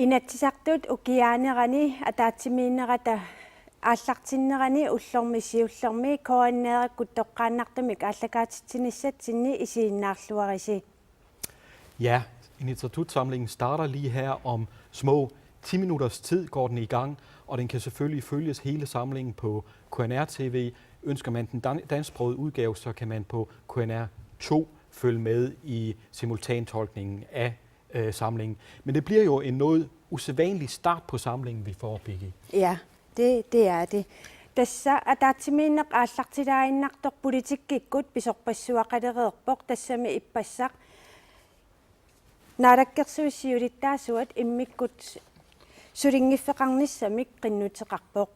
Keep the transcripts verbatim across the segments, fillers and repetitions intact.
Inatsisartut ukiaanerani ataatsimiinnerata aallartinnerani ullormi siullermi K N R-ikkut toqqaannartumik aallakaatitsinissatsinni isiginnaarluarisi. Ja, Inatsisartut-samlingen starter lige her. Om små ti minutters tid går den i gang, og den kan selvfølgelig følges hele samlingen på K N R T V. Ønsker man den dan- dansksprogede udgave, så kan man på K N R to følge med i simultantolkningen af øh, samlingen. Men det bliver jo en noget usædvanlig start på samlingen, vi får, Piggy. Ja, det, det er det. Tassa ataatsimiinneq aallartilaaginnartoq politikkikkut pisorpassuaqalereerpoq, tassami ippassaq Naalakkersuisut siulittaasuat immikkut sulinngiffeqarnissamik qinnuteqarpoq.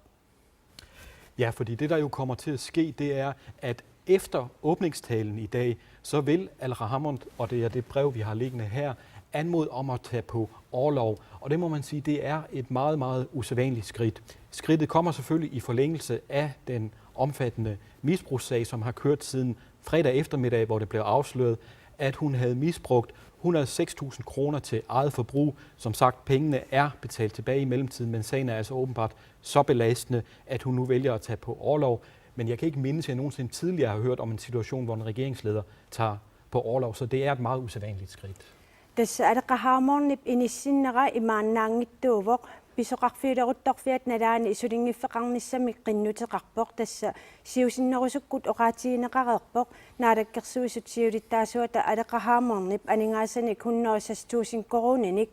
Ja, fordi det, der jo kommer til at ske, det er, at efter åbningstalen i dag, så vil Aleqa Hammond, og det er det brev, vi har liggende her, anmode om at tage på orlov. Og det må man sige, det er et meget, meget usædvanligt skridt. Skridtet kommer selvfølgelig i forlængelse af den omfattende misbrugssag, som har kørt siden fredag eftermiddag, hvor det blev afsløret, at hun havde misbrugt hundrede og seks tusind kroner til eget forbrug. Som sagt, pengene er betalt tilbage i mellemtiden, men sagen er altså åbenbart så belastende, at hun nu vælger at tage på orlov. Men jeg kan ikke mindes, at jeg nogensinde tidligere har hørt om en situation, hvor en regeringsleder tager på orlov, så det er et meget usædvanligt skridt. Tassa Aleqa Hammondip inissinnera imaannaanngitsuuvoq, pisoqarfiuleruttorfiata nalaani sulinngiffeqarnissamik qinnuteqarpoq, tassa siusinnerusukkut oqaatigineqareerpoq Naalakkersuisut siulittaasuata Aleqa Hammondip aningaasanik hundrede og seks tusind koruuninik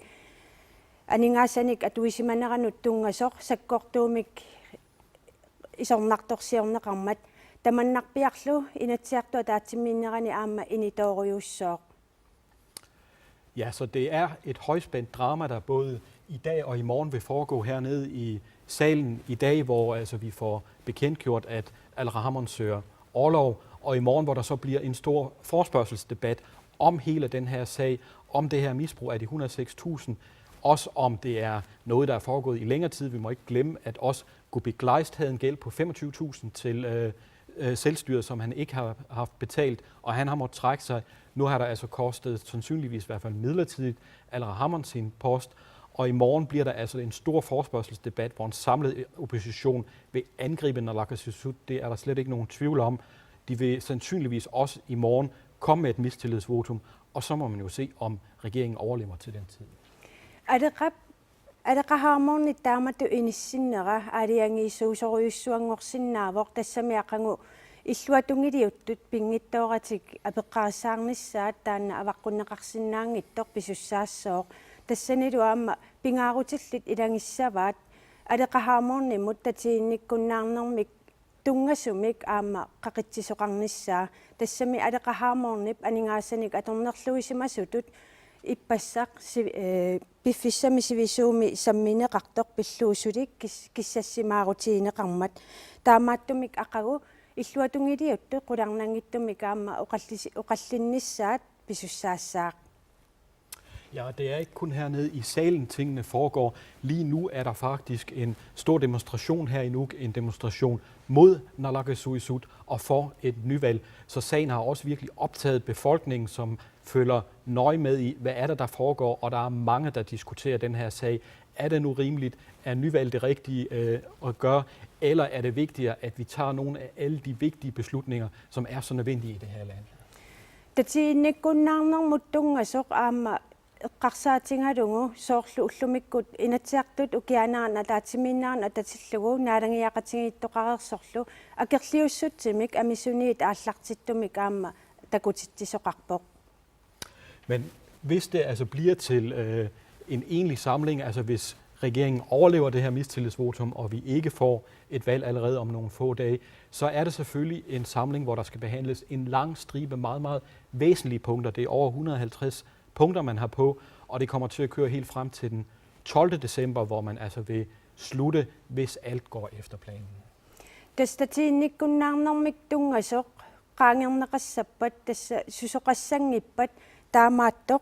aningaasanik atuisimaneranut tunngasoq sakkortuumik isornartorsiorneqarmat. Tamannarpiarlu Inatsisartut ataatsimiinnerani aamma initoorujussuuvoq. Ja, så det er et højspændt drama, der både i dag og i morgen vil foregå hernede i salen i dag, hvor altså vi får bekendtgjort, at Aleqa Hammond søger orlov, og i morgen, hvor der så bliver en stor forespørgselsdebat om hele den her sag, om det her misbrug af de hundrede og seks tusind, også om det er noget, der er foregået i længere tid. Vi må ikke glemme, at også Kuupik Kleist havde en gæld på femogtyve tusind til øh, øh, selvstyret, som han ikke har haft betalt, og han har måttet trække sig. Nu har der altså kostet, sandsynligvis i hvert fald midlertidigt, Aleqa Hammond sin post, og i morgen bliver der altså en stor forespørgselsdebat, hvor en samlet opposition vil angribe Naalakkersuisut. Det er der slet ikke nogen tvivl om. De vil sandsynligvis også i morgen komme med et mistillidsvotum, og så må man jo se, om regeringen overlever til den tid. Aleqa Aleqa Hammondip taamatut inissinnera aalajangiisuusorujussuanngorsinnaavoq, tassami aqagu illuatungiliuttut pinngitsooratik apeqqarissaarnissaat taanna avaqqunneqarsinnaanngitsoq pisussaassooq. Tassanilu aamma pingaarutillit ilagissavaat Aleqa Hammondimut tatiginnikkunnaarnermik tunngasumik aamma qaqitsisoqarnissaa. Tassami Aleqa Hammondip aningaasanik atornerluisimasutut ippassaq si- eh, piffissami sivisuumi sammineqartoq pillugu suli kis- kissassimaarutigineqarmat. Taamaattumik aqagu illuatungiliuttut qularnanngitsumik aamma oqallisi- oqallinnissaat pisussaassaaq. Ja, det er ikke kun hernede i salen, tingene foregår. Lige nu er der faktisk en stor demonstration her i Nuuk, en demonstration mod Naalakkersuisut og for et nyvalg. Så sagen har også virkelig optaget befolkningen, som følger nøje med i, hvad er det, der foregår, og der er mange, der diskuterer den her sag. Er det nu rimeligt? Er nyvalg det rigtige øh, at gøre? Eller er det vigtigere, at vi tager nogle af alle de vigtige beslutninger, som er så nødvendige i det her land? Tatiginnikkunnaarnermut tunngasoq aamma eqqarsaatigalugu soorlu ullumikkut Inatsisartut ukiaanerani ataatsimiinnerani atatillugu naalagiaqatigiittoqareersorlu akerliussutsimik amisuniit aallartittumik aamma takutitsisoqarpoq. Men hvis det altså bliver til øh, en egentlig samling, altså hvis Regeringen overlever det her mistillidsvotum, og vi ikke får et valg allerede om nogle få dage, så er det selvfølgelig en samling, hvor der skal behandles en lang stribe meget, meget væsentlige punkter. Det er over hundrede og halvtreds punkter, man har på, og det kommer til at køre helt frem til den tolvte december, hvor man altså vil slutte, hvis alt går efter planen. Tassa tatiginnikkunnaarnermik tunngasoq qaangerneqassappat, tassa susoqassanngippat taamaattoq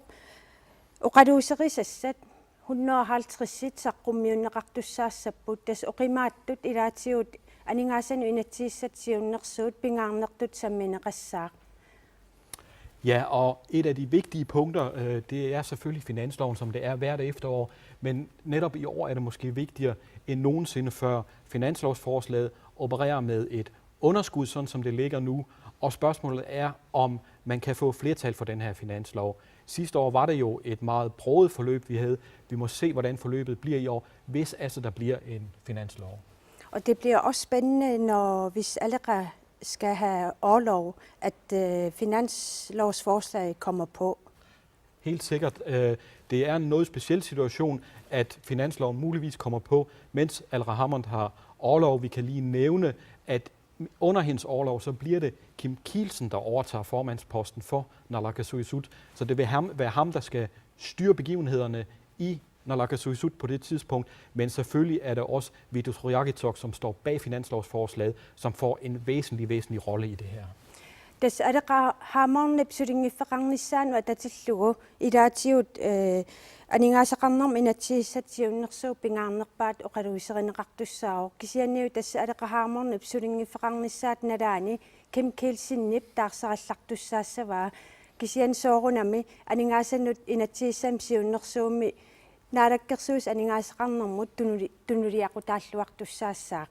oqaluuserisassat hundrede og halvtredsit saqqummiunneqartussaassapput, tassa oqimaatsut ilaatigut aningaasanut inatsisissatut siunnersuut pingaarnertut sammineqassaaq. Ja, og et af de vigtige punkter, øh, det er selvfølgelig finansloven, som det er hvert efterår, men netop i år er det måske vigtigere end nogensinde før. Finanslovsforslaget opererer med et underskud, sådan som det ligger nu, og spørgsmålet er, om man kan få flertal for den her finanslov. Sidste år var det jo et meget broget forløb, vi havde. Vi må se, hvordan forløbet bliver i år, hvis altså der bliver en finanslov. Og det bliver også spændende, når, hvis Aleqa skal have orlov, at øh, finanslovsforslaget kommer på. Helt sikkert. Øh, det er en noget speciel situation, at finansloven muligvis kommer på, mens Aleqa Hammond har orlov. Vi kan lige nævne, at under hendes orlov, så bliver det Kim Kielsen, der overtager formandsposten for Naalakkersuisut. Så det vil ham, være ham, der skal styre begivenhederne i Naalakkersuisut på det tidspunkt, men selvfølgelig er det også Vittus Qujaukitsoq, som står bag finanslovsforslaget, som får en væsentlig, væsentlig rolle i det her. Tassa Aleqa Hammondip sulinngiffeqarnissaanut atatillugu ilaatigut, øh, aningaasaqarnermut inatsisissatut siunnersuup pingaarnerpaat oqaluuserineqartussaavoq. Kisianniuna tassa Aleqa Hammondip sulinngiffeqarnissaata nalaani Kim Kielsenip taarsarallartussaassavaa. Kisianni soorunami aningaasanut inatsisissamut siunnersuummi Naalakkersuisut aningaasaqarnermut tunuli-, tunuliaqutaalluartussaassaaq.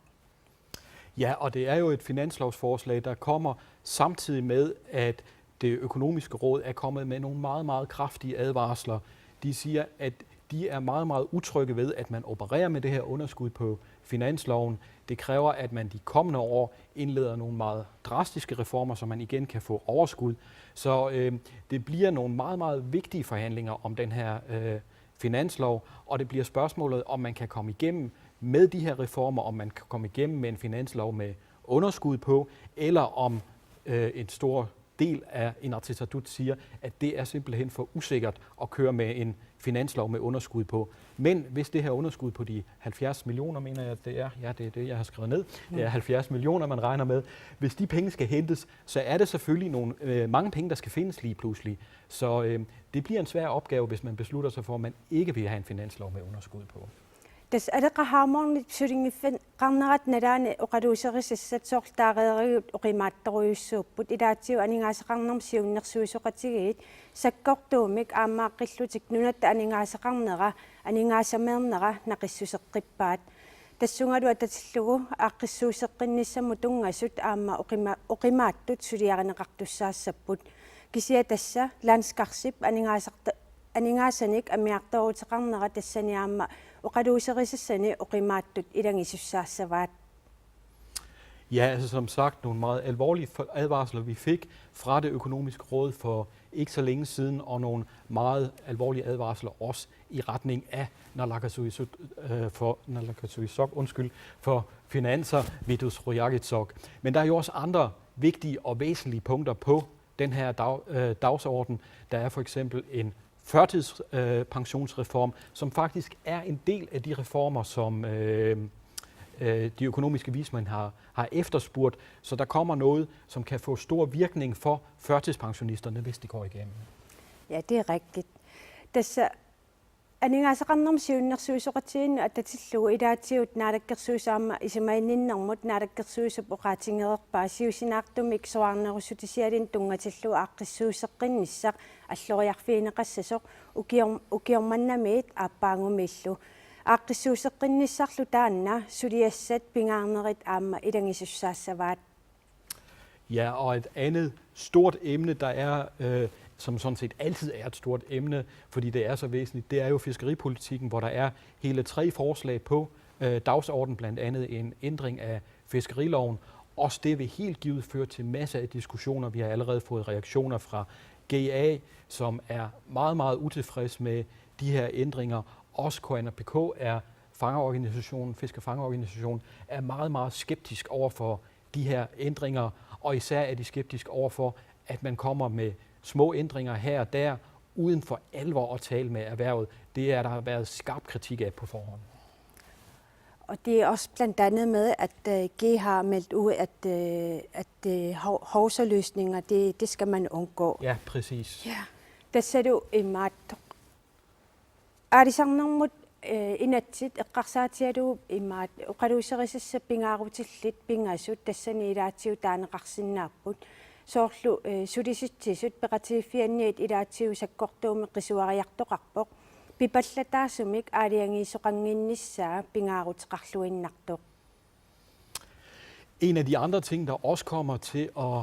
Ja, og det er jo et finanslovsforslag, der kommer samtidig med, at det økonomiske råd er kommet med nogle meget, meget kraftige advarsler. De siger, at de er meget, meget utrygge ved, at man opererer med det her underskud på finansloven. Det kræver, at man de kommende år indleder nogle meget drastiske reformer, så man igen kan få overskud. Så øh, det bliver nogle meget, meget vigtige forhandlinger om den her øh, finanslov, og det bliver spørgsmålet, om man kan komme igennem med de her reformer, om man kan komme igennem med en finanslov med underskud på, eller om øh, en stor del af Inatsisartut siger, at det er simpelthen for usikkert at køre med en finanslov med underskud på. Men hvis det her underskud på de halvfjerds millioner, mener jeg, det er, ja, det er det, jeg har skrevet ned, det er halvfjerds millioner, man regner med. Hvis de penge skal hentes, så er det selvfølgelig nogle, øh, mange penge, der skal findes lige pludselig. Så øh, det bliver en svær opgave, hvis man beslutter sig for, at man ikke vil have en finanslov med underskud på. Tassa Aleqa Hammondip sulinngiffeqarnerata nalaani oqaluuserisassat soorlu taareeragut oqimaatsorujussuupput, ilaatigut aningaasaqarnermut siunnersuisoqatigiit sakkortuumik aamma aaqqillutik nunatta aningaasaqarnera, aningaasameernera naqissuseqqippaat. Tassungalu atatillugu aaqqissuusseqqinnissamut tunngasut aamma oqima-, oqimaatsut suliarineqartussaassapput. Kisianni tassa landskartip aningaasarta-, aningaasanik amiartooruteqarnera tassani aamma oqaluuserisassani oqimaatsut ilagisussaassavaat. Ja, altså som sagt, nogle meget alvorlige for-, advarsler, vi fik fra det økonomiske råd for ikke så længe siden, og nogle meget alvorlige advarsler også i retning af Naalakkersuisut, øh, for Naalakkersuisoq, undskyld, for finanser, Vittus Qujaukitsoq. Men der er jo også andre vigtige og væsentlige punkter på den her dag, øh, dagsorden. Der er for eksempel en førtidspensionsreform, øh, som faktisk er en del af de reformer, som øh, øh, de økonomiske vismænd har, har efterspurgt. Så der kommer noget, som kan få stor virkning for førtidspensionisterne, hvis det går igennem. Ja, det er rigtigt. Tassa aningaasaqarnermut siunnersuisoqatigiinnut atatillugu ilaatigut naalakkersuisut aamma isumaginninnermut naalakkersuisup oqaatigereerpaa siusinaartumik soraarnerussutisialinnut tunngatillugu aaqqissuusseqqinnissaq alloriarfigineqassasoq ukior-, ukiormannamiit aappaagumillu. Aaqqissuusseqqinnissarlu taanna suliassat pingaarnerit aamma ilagisussaassavaat. Ja, og et andet stort emne, der er, øh, som sådan set altid er et stort emne, fordi det er så væsentligt, det er jo fiskeripolitikken, hvor der er hele tre forslag på øh, dagsordenen, blandt andet en ændring af fiskeriloven. Også det vil helt givet føre til masser af diskussioner. Vi har allerede fået reaktioner fra G A, som er meget, meget utilfreds med de her ændringer. Også K N R P K er fangerorganisationen, fiskefangerorganisationen, er meget, meget skeptisk over for de her ændringer, og især er de skeptiske over for, at man kommer med små ændringer her og der, uden for alvor at tale med erhvervet. Det er der har været skarp kritik af på forhånd. Og det er også blandt andet med, at øh, G har meldt ud, at, øh, at øh, hov-, hovsaløsninger, det, det skal man undgå. Ja, præcis. Ja. Tassalu imaattoq. Aalisarnermut øh, inatsit eqqarsaatigalugu imaat oqaluuserisassat pingaarutillit pingasut tassani ilaatigut taaneqarsinnaapput. soorlu, eh, Sulisitsisut peqatigiiffianniit ilaatigut sakkortuumik qisuariartoqarpoq. Pipallataasumik aalajangiisoqannginnissaa pingaaruteqarluinnartoq. En af de andre ting, der også kommer til at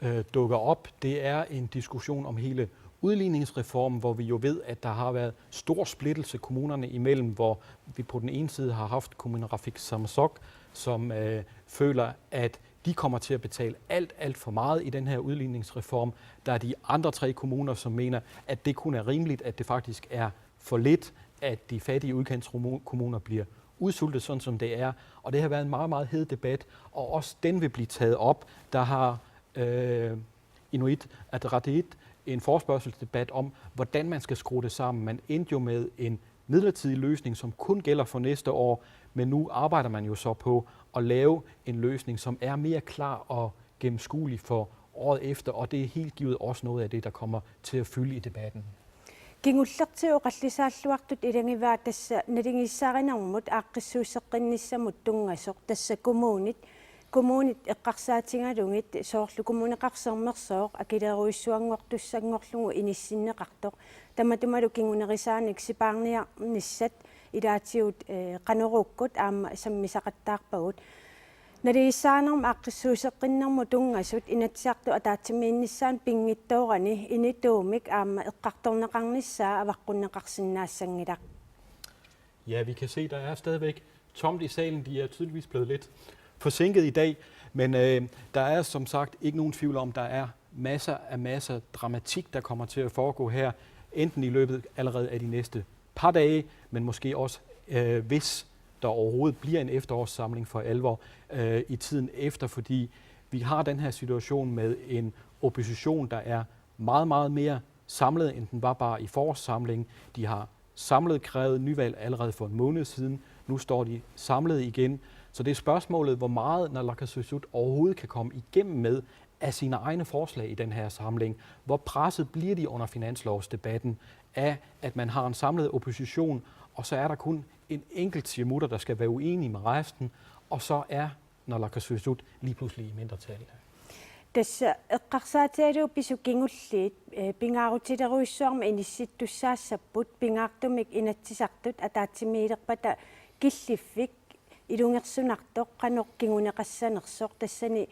øh, dukke op, det er en diskussion om hele udligningsreformen, hvor vi jo ved, at der har været stor splittelse kommunerne imellem, hvor vi på den ene side har haft Kommunerafik Samsok, som øh, føler, at de kommer til at betale alt, alt for meget i den her udligningsreform. Der er de andre tre kommuner, som mener, at det kun er rimeligt, at det faktisk er for lidt, at de fattige udkantskommuner bliver udsultet, sådan som det er. Og det har været en meget, meget hed debat, og også den vil blive taget op. Der har øh, Inuit Ataqatigiit en forespørgselsdebat om, hvordan man skal skrue det sammen. Man endte jo med en midlertidig løsning, som kun gælder for næste år, men nu arbejder man jo så på at lave en løsning, som er mere klar og gennemskuelig for året efter, og det er helt givet også noget af det, der kommer til at fylde i debatten. Kingullertigut oqallisaalluartut ilagivaat tassa naligiissaarinermut aaqqissuusseqqinnissamut tunngasoq, tassa kommunit, kommunit eqqarsaatigalugit soorlu Kommuneqarfik Sermersooq akilerujussuanngortussanngorlugu inissinneqartoq. Tamatumalu kingunerisaanik sipaarniarnissat ilaatigut, eh, qanoruukkut aamma sammisaqattaarpagut. Naligiissaarinermut aaqqissuusseqqinnermut tunngasut Inatsisartut ataatsimiinnissaannut pinngitsoorani inituumik aamma eqqartorneqarnissaa avaqqunneqarsinnaassanngilat. Ja, vi kan se, der er stadigvæk tomt i salen. De er tydeligvis blevet lidt forsinket i dag, men øh, der er som sagt ikke nogen tvivl om, der er masser af masser af dramatik, der kommer til at foregå her, enten i løbet allerede af de næste par dage, men måske også, øh, hvis der overhovedet bliver en efterårssamling for alvor øh, i tiden efter, fordi vi har den her situation med en opposition, der er meget, meget mere samlet, end den var bare i forårssamlingen. De har samlet krævet nyvalg allerede for en måned siden. Nu står de samlet igen. Så det er spørgsmålet, hvor meget Naalakkersuisut overhovedet kan komme igennem med af sine egne forslag i den her samling. Hvor presset bliver de under finanslovsdebatten af, at man har en samlet opposition, og så er der kun en enkelt siumutter, der skal være uenig med resten, og så er Naalakkersuisut lige pludselig i mindretal. Tassa eqqarsaatigalugu pisut kingulliit, eh, pingaarutilerujussuarmik inissittussaassapput, pingaartumik Inatsisartut ataatsimiilerpata killiffik ilungersunartoq qanoq kinguneqassanersoq, tassani,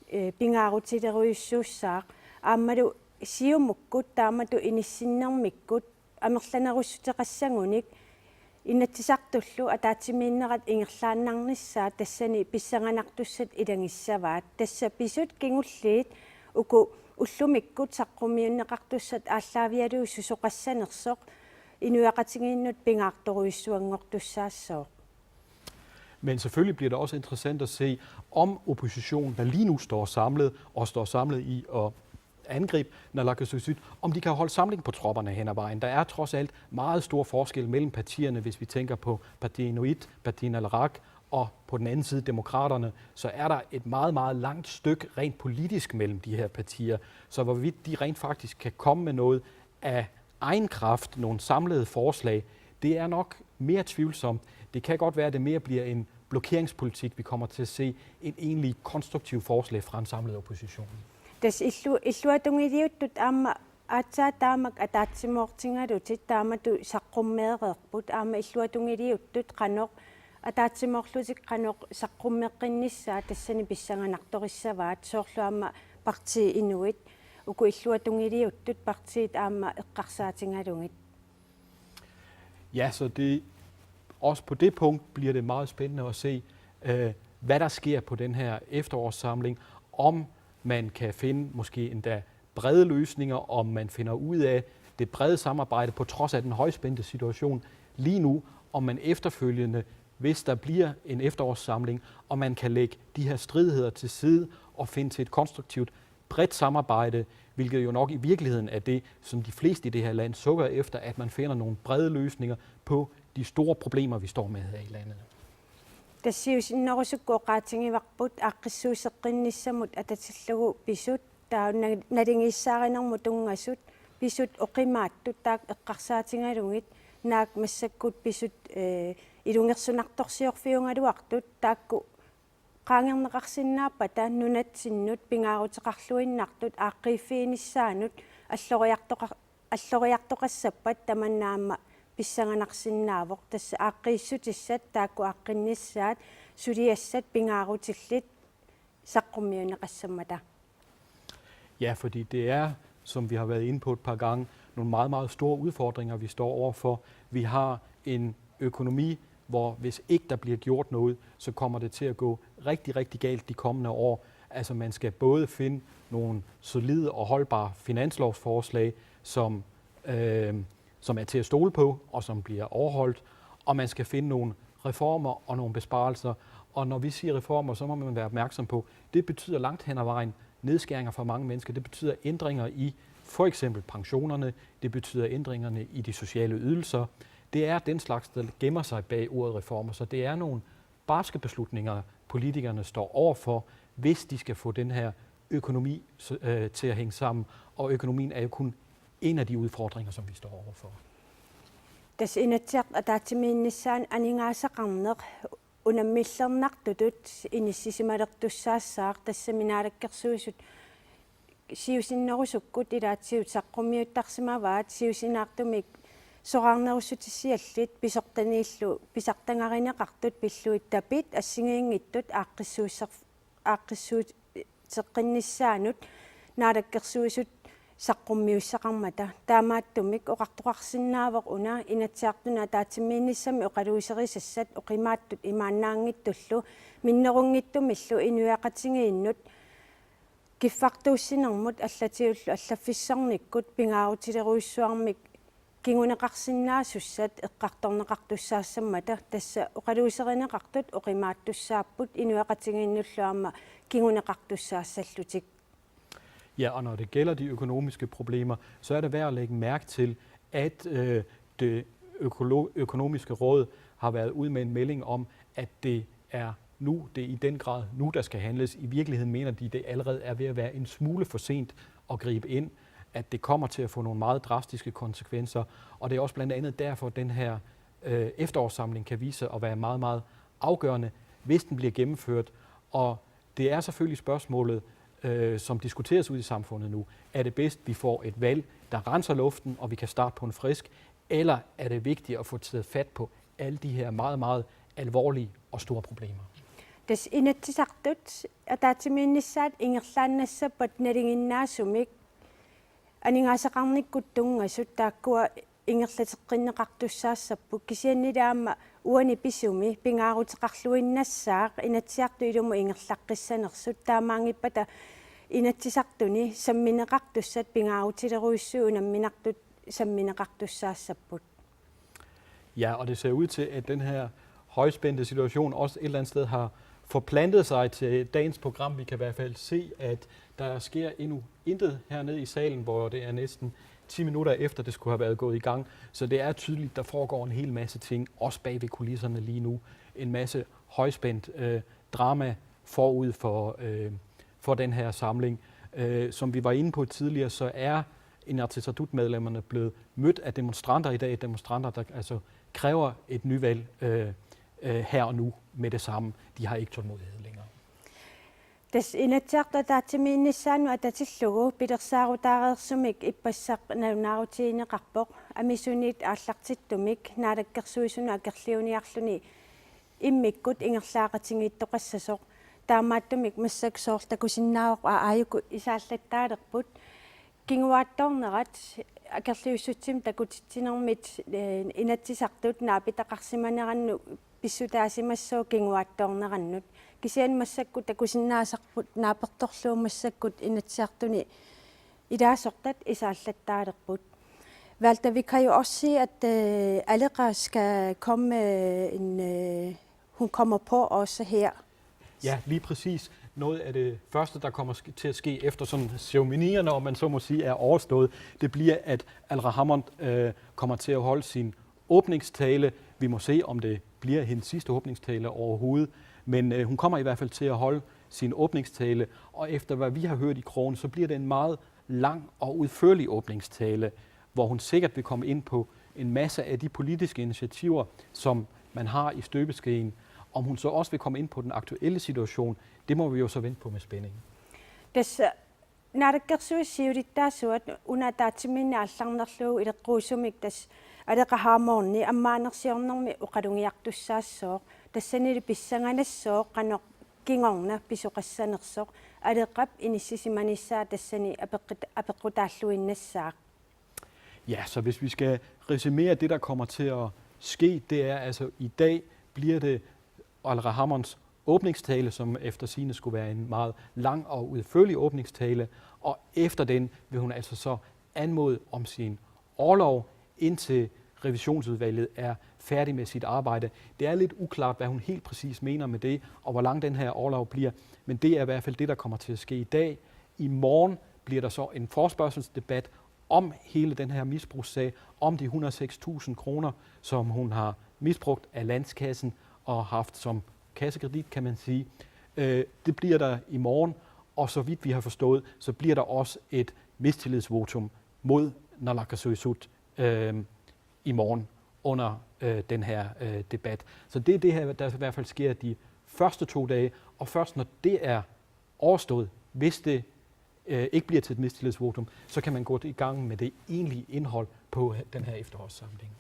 eh, pingaarutilerujussuussaaq, aammalu Siumukkut taamatut inissinnermikkut amerlanerussuteqassagunik Inatsisartullu ataatsimiinnerat ingerlaannarnissaa tassani pissanganartussat ilagissavaat. Tassa pisut kingulliit uku ullumikkut saqqummiunneqartussat aallaavigalugit susoqassanersoq inuiaqatigiinnut pingaartorujussuanngortussaassooq. Men selvfølgelig bliver det også interessant at se, om oppositionen, der lige nu står samlet og står samlet i at angribe Naalakkersuisut, om de kan holde samling på tropperne hen ad vejen. Der er trods alt meget stor forskel mellem partierne, hvis vi tænker på Partii Inuit, Partii Naleraq og på den anden side Demokraterne, så er der et meget, meget langt stykke rent politisk mellem de her partier. Så hvorvidt de rent faktisk kan komme med noget af egen kraft, nogle samlede forslag, det er nok mere tvivlsomt. Det kan godt være, at det mere bliver en blokeringspolitik, vi kommer til at se, end egentlige konstruktive forslag fra en samlet opposition. Tassa illu-, illuatungiliuttut aamma aatsaat taamak ataatsimoortigalutit taamatut saqqummeereerput, aamma illuatungiliuttut qanoq ataatsimoorlutik qanoq saqqummeqqinnissaat tassani pissanganartorissavaat, soorlu aamma Partii Inuit, uku illuatungiliuttut partiit aamma eqqarsaatigalugit. Ja, så det, også på det punkt bliver det meget spændende at se, øh, hvad der sker på den her efterårssamling, om man kan finde måske endda brede løsninger, om man finder ud af det brede samarbejde på trods af den højspændte situation lige nu, om man efterfølgende, hvis der bliver en efterårssamling, om man kan lægge de her stridigheder til side og finde til et konstruktivt bredt samarbejde, hvilket jo nok i virkeligheden er det, som de fleste i det her land sukker efter, at man finder nogle brede løsninger på de store problemer, vi står med her i landet. Tassa siusinnerusukkut oqaatigivarput aaqqissuusseqqinnissamut atatillugu pisut, taava na-, naligiissaarinermut tunngasut, pisut oqimaattut taakku eqqarsaatigalugit, naak massakkut pisut, eh, ilungersunartorsiorfiugaluartut taakku qaangerneqarsinnaappata nunatsinnut pingaaruteqarluinnartut aaqqiiffiginissaannut alloriartoqar-, alloriartoqassappat tamanna aamma pissanganarsinnaavoq, tassa aaqqiissutissat taakku aaqqinnissaat suliassat pingaarutillit saqqummiunneqassammata. Ja, fordi det er, som vi har været inde på et par gange, nogle meget, meget store udfordringer, vi står overfor. Vi har en økonomi, hvor hvis ikke der bliver gjort noget, så kommer det til at gå rigtig, rigtig galt de kommende år. Altså man skal både finde nogle solide og holdbare finanslovsforslag, som, øh, som er til at stole på, og som bliver overholdt, og man skal finde nogle reformer og nogle besparelser. Og når vi siger reformer, så må man være opmærksom på, det betyder langt hen ad vejen nedskæringer for mange mennesker. Det betyder ændringer i for eksempel pensionerne. Det betyder ændringerne i de sociale ydelser. Det er den slags, der gemmer sig bag ordet reformer. Så det er nogle barske beslutninger, politikerne står over for, hvis de skal få den her økonomi øh, til at hænge sammen. Og økonomien er jo kun en af de udfordringer, som vi står overfor. Tassa Inatsisartut ataatsimiinnissaannut aningaasaqarneq unammillernartutut inissisimalertussaassaaq, tassami Naalakkersuisut siusinnerusukkut ilaatigut saqqummiuttarsimavaat, siusinaartumik soraarnerussutissiallit pisortaniillu pisartagarineqartut pillugit tapit assigiinngitsut aaqqissuusser-, aaqqissuuteqqinnissaannut Naalakkersuisut saqqummiussaqarmata. Taamaattumik oqartoqarsinnaavoq una Inatsisartuni ataatsimiinnissammi oqaluuserisassat oqimaatsut imaannaanngitsullu minnerunngitsumillu inuiaqatigiinnut kiffartuussinermut allatigullu allaffissornikkut pingaarutilerujussuarmik kinguneqarsinnaasussat eqqartorneqartussaassammata, tassa oqaluuserineqartut oqimaattussaapput inuiaqatigiinnullu aamma kinguneqartussaassallutik. Ja, og når det gælder de økonomiske problemer, så er det værd at lægge mærke til, at øh, det økolo- økonomiske råd har været ude med en melding om, at det er nu, det er i den grad nu, der skal handles. I virkeligheden mener de, det allerede er ved at være en smule for sent at gribe ind, at det kommer til at få nogle meget drastiske konsekvenser. Og det er også blandt andet derfor, at den her øh, efterårssamling kan vise sig at være meget, meget afgørende, hvis den bliver gennemført. Og det er selvfølgelig spørgsmålet, øh, som diskuteres ude i samfundet nu. Er det bedst, vi får et valg, der renser luften, og vi kan starte på en frisk, eller er det vigtigt at få taget fat på alle de her meget, meget alvorlige og store problemer? Tassa Inatsisartut ataatsimiinnissaat ingerlaannassappat nalinginnaasumik aningaasaqarnikkut tunngasut taakkua ingerlateqqinneqartussaassapput, kisiannili aamma uani pisumi pingaaruteqarluinnassaaq Inatsisartut ilumut ingerlaqqissanersut, taamaanngippata Inatsisartuni sammineqartussat pingaarutilerujussuit unamminartut sammineqartussaassapput. Ja, og det ser ud til, at den her højspændte situation også et eller andet sted har forplantet sig til dagens program. Vi kan i hvert fald se, at der sker endnu intet hernede i salen, hvor det er næsten ti minutter efter, det skulle have været gået i gang. Så det er tydeligt, der foregår en hel masse ting, også bag ved kulisserne lige nu. En masse højspændt øh, drama forud for, øh, for den her samling. Øh, som vi var inde på tidligere, så er Inatsisartut-medlemmerne blevet mødt af demonstranter i dag, demonstranter, der altså kræver et nyvalg øh, øh, her og nu med det samme. De har ikke tålmodighed længere. Tassa Inatsisartut ataatsimiinnissaannut atatillugu pilersaarutaareersumik ippassaq nalunaarutigineqarpoq, amisunit aallartittumik naalakkersuisunut akerliuniarluni immikkut ingerlaaqatigiittoqassasoq. Taamaattumik massakkut soorlu takusinnaavarput aa-, aajuku isaallattaalerput. Kinguaattoornerat akerliussutsimik takutitsinermit, eh, Inatsisartut naapitaqarsimanerannut pissutaasimassooq kinguaattoornerannut. Kisianni massakkut takusinnaasarput naapertorlugu massakkut Inatsisartuni ilaasortat isaallattaalerput. Walter, vi kan jo også sige, at øh, Aleqa skal komme øh, en, øh, hun kommer på også her. Ja, lige præcis. Noget af det første, der kommer sk- til at ske efter sådan ceremonierne, om man så må sige, er overstået, det bliver, at Aleqa Hammond øh, kommer til at holde sin åbningstale. Vi må se, om det bliver hendes sidste åbningstale overhovedet. Men øh, hun kommer i hvert fald til at holde sin åbningstale, og efter hvad vi har hørt i krogen, så bliver det en meget lang og udførlig åbningstale, hvor hun sikkert vil komme ind på en masse af de politiske initiativer, som man har i støbeskeen, Om hun så også vil komme ind på den aktuelle situation, det må vi jo så vente på med spænding. Tassa naalakkersuisut siulittaasuat una ataatsimiinneq aallarnerlugu ileqquusumik tassa Aleqa Hammond ammaanersiornermi oqalugiartussaassooq, tassanilu pissanganassooq qanoq kingorna pisoqassanersoq, Aleqap inissisimanissaa tassani apeqqut-, apeqqutaalluinnassaaq. Ja, så hvis vi skal resumere det, der kommer til at ske, det er altså, i dag bliver det Aleqa Hammonds åbningstale, som efter sigende skulle være en meget lang og udførlig åbningstale, og efter den vil hun altså så anmode om sin orlov, indtil revisionsudvalget er færdig med sit arbejde. Det er lidt uklart, hvad hun helt præcis mener med det, og hvor lang den her orlov bliver, men det er i hvert fald det, der kommer til at ske i dag. I morgen bliver der så en forespørgselsdebat om hele den her misbrugssag, om de hundrede og seks tusind kroner, som hun har misbrugt af landskassen og haft som kassekredit, kan man sige. Øh, det bliver der i morgen, og så vidt vi har forstået, så bliver der også et mistillidsvotum mod Naalakkersuisut øh, i morgen under øh, den her øh, debat. Så det er det her, der i hvert fald sker de første to dage, og først når det er overstået, hvis det øh, ikke bliver til et mistillidsvotum, så kan man gå i gang med det egentlige indhold på den her efterårssamling.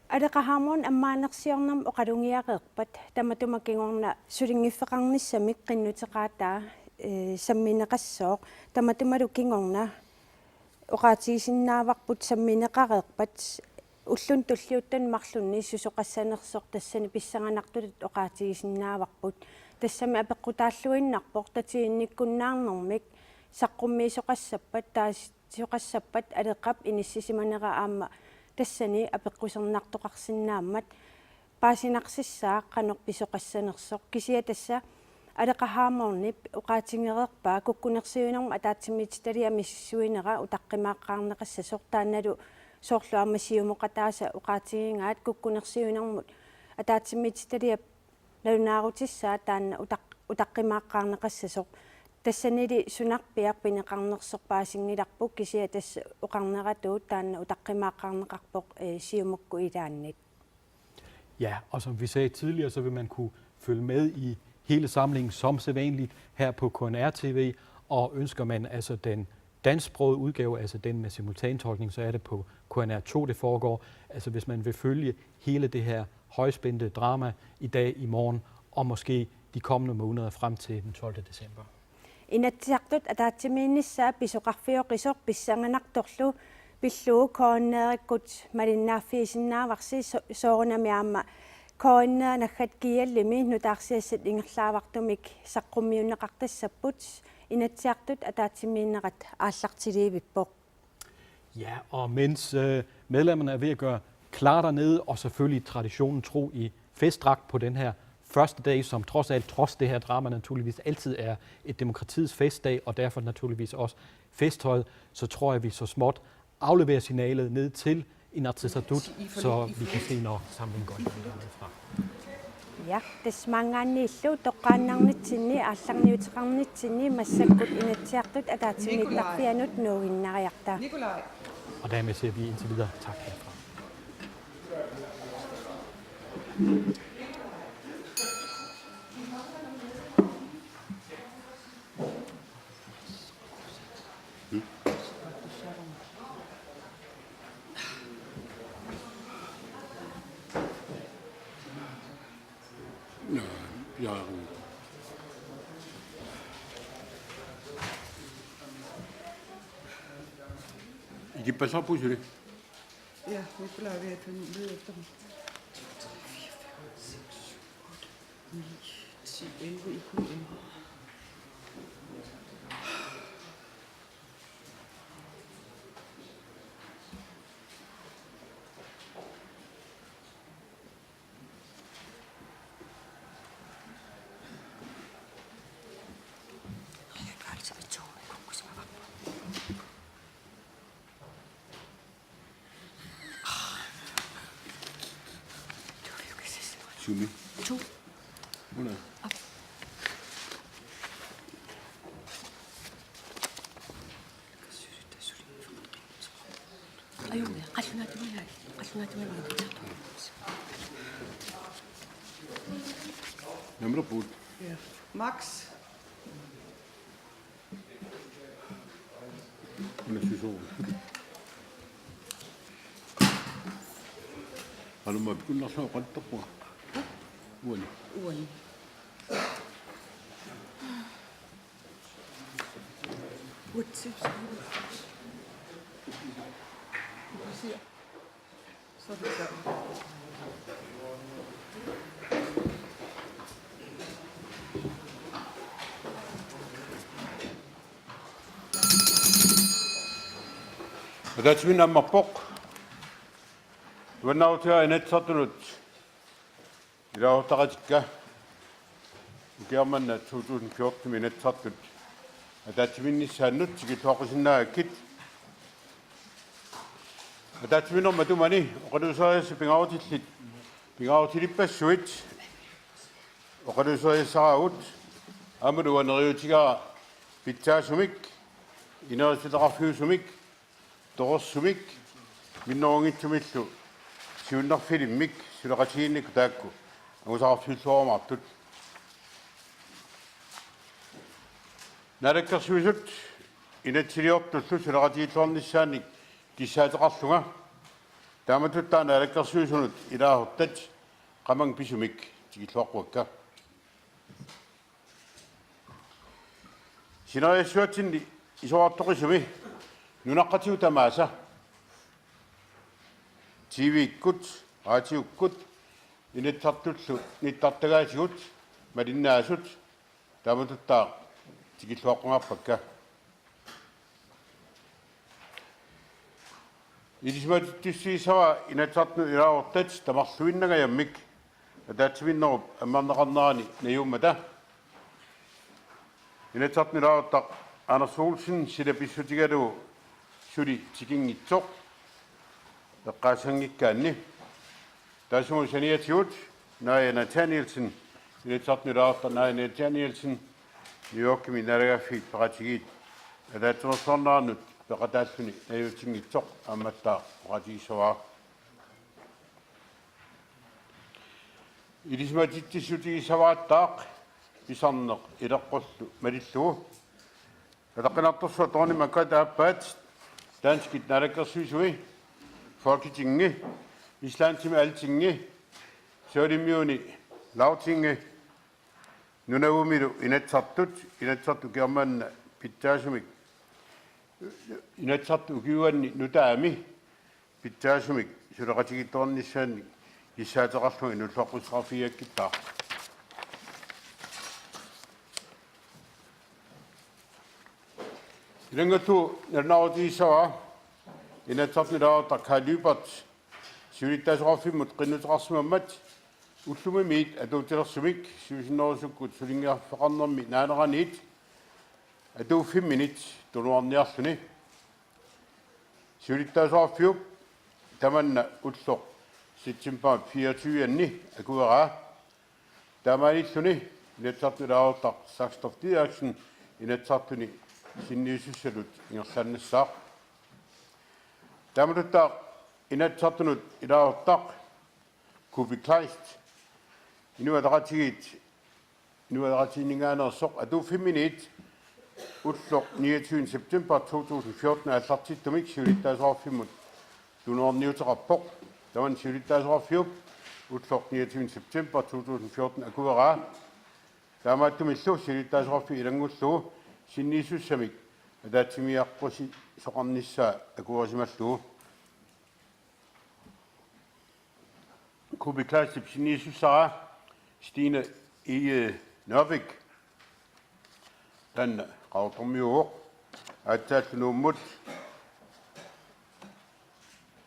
Aleqa Hammond ammaanersiornermut oqalugiareerpat tamatuma kingorna sulinngiffeqarnissamik qinnuteqaataa, øh, sammineqassooq, tamatumalu kingorna oqaatigisinnaavarput sammineqareerpat ulluni tulliuttuni marlunni susoqassanersoq tassani pissanganartutut oqaatigisinnaavarput. Tassami apeqqutaalluinnarpoq tatiginnikkunnaarnermik saqqummiisoqassappat, taasisoqassappat Aleqap inissisimanera aamma tassani apeqqusernartoqarsinnaammat paasinarsissaaq qanoq pisoqassanersoq, kisianni tassa Aleqa Hammondip oqaatigereerpaa kukkunersiuinermut ataatsimiititaliap misissuinera utaqqimaaqqaarneqassasoq, taannalu soorlu aamma siumoqataasa oqaatigigaat kukkunersiuinermut ataatsimiititaliap nalunaarutissaa taanna utaq-, utaqqimaaqqaarneqassasoq. Tassanili sunarpiaq pineqarnersoq paasinngilarput, kisianni tassa oqarneratut taanna utaqqimaaqqaarneqarpoq, øh, siumukkut ilaannit. Ja, og som vi sagde tidligere, så vil man kunne følge med i hele samlingen som sædvanligt her på K N R T V, og ønsker man altså den dansksprogede udgave, altså den med simultantolkning, så er det på K N R to, det foregår. Altså hvis man vil følge hele det her højspændte drama i dag, i morgen og måske de kommende måneder frem til den tolvte december. Inatsisartut ataatsimiinnissaa pisoqarfioqisoq pissanganartorlu pillugu K N R-ikkut malinnaaffiisinnaavarsi, so-, soorunami aamma K N R naggat G L-imi nutaarsiassat ingerlaavartumik saqqummiunneqartassapput, Inatsisartut ataatsimiinnerat aallartiliivippoq. Ja, og mens øh, medlemmerne er ved at gøre klar dernede, og selvfølgelig traditionen tro i festdragt på den her første dag, som trods alt, trods det her drama, naturligvis altid er et demokratiets festdag, og derfor naturligvis også festtøj, så tror jeg, vi så småt afleverer signalet ned til Inatsisartut, så vi kan se, når samlingen går i gang dernedefra. Ja, tassa maanngaanniillu toqqaannarnitsinni aallarniuteqarnitsinni massakkut Inatsisartut ataatsimiittarfianut nuuginnariarta. Nikolaj. Og dermed siger vi indtil videre tak herfra. Ilippallaarpugut suli. Ja, nu plejer vi at finde ved efter dem. Ni, ti, elleve, elleve. Sumi. To. Una. Aju, qallunaatimagai, qallunaatimagai. Nammerpuut. Ja. Max. Una susoq. Aluma pikunnersoq qattarpunga. Uani. Uani. Uatsi. Ataatsimiinneq ammarpoq. Nuannaarutigaara Inatsisartunut ilaasortaqatikka. Ukioq manna to tusind fjorten Inatsisartut ataatsimiinnissaannut tikilluaqqusinnaagakkit. Ataatsimiinnermi matumani oqaluuserisassat pingaarutillit, pingaarutilippassuit oqaluuserisassaraagut, aammalu uanga neriuutigaara pitsaasumik, inerisitaqarfiusumik, torersumik, minnerunngitsumillu siunnerfilimmik suleqatigiinnikkut taakku angusaqarfiulluarumaartut. Naalakkersuisut inatsisiliortullu suleqatigiilluarnissaannik kissaateqarlunga, taamatuttaaq naalakkersuisunut ilaasortat qamannga pisumik tikilluaqquakka. Sineriassuatsinni isorartoqisumi nunaqqatigut tamaasa T V-kkut, raatiukkut, Inatsisartullu nittartagaatigut malinnaasut taamatuttaaq tikilluaqqungaarpakka. Ilisimatitsissutigisavara Inatsisartunut ilaasortat tamarluinnangajammik ataatsimiinnerup ammarneqarnerani najuummata. Inatsisartunut ilaasortaq Anders Olsen sila pissutigalugu suli tikinngitsoq eqqaassanngikkaanni. Taassuma saniatigut Naja Nathanielsen, Inatsisartunut ilaasortaq Naja Nathanielsen, New Yorkimi naalagaaffiit peqatigiit ataatsimeersuarnerannut peqataalluni najuutinngitsoq aammattaaq oqaatigissavara. Ilisimatitsissutigissavarattaaq pisarneq ileqqullu malillugu. Ataqqinartorsuaq Dronning Margrethe aappaat, danskit naalakkersuisui, Folketingi, Islandimi Altingi, Savalimmiuni Lagtingi, nunagumilu Inatsisartut, Inatsisartut ukioq manna pitsaasumik, Inatsisartut ukiuanni nutaami pitsaasumik suleqatigiittoqarnissaannik kissaateqarlunga inuulluaqqussaqarfigigakkippaat. Ilanngullugulu nalunaarutigissavara Inatsisartunut ilaasortaq Kai Lyberth Siulittaasoqarfimmut qinnuteqarsimammat ullumimiit atuutilersumik siusinnerusukkut sulinngiffeqarnermi naaneraniit atuuffimminit tunuarniarluni. Siulittaasoqarfiup tamanna ulloq september fireogtyve-anni akueraa. Taamaalilluni Inatsisartunut ilaasortaq Saxotoft Didaksen Inatsisartuni sinniisussatut ingerlaannassaaq. Taamatuttaaq Inatsisartunut ilaasortaq Kuupik Kleist, Inuit Ataqatigiit, Inuit Ataqatigiinninngaanneersoq, atuuffimminit ulloq niogtyvende september to tusind fjorten aallartittumik Siulittaasoqarfimmut tunuarniuteqarpoq. Tamanna Siulittaasoqarfiup ulloq niogtyvende september to tusind fjorten akueraa. Taamaattumillu Siulittaasoqarfiup ilanngullugu sinniisussamik ataatsimiiaqqusisoqarnissaa akuerisimallugu. Kuupik Kleistip sinniisussara Stine Egede Nørbæk, taanna Qaqortormiuuvoq, aatsaallu Nuummut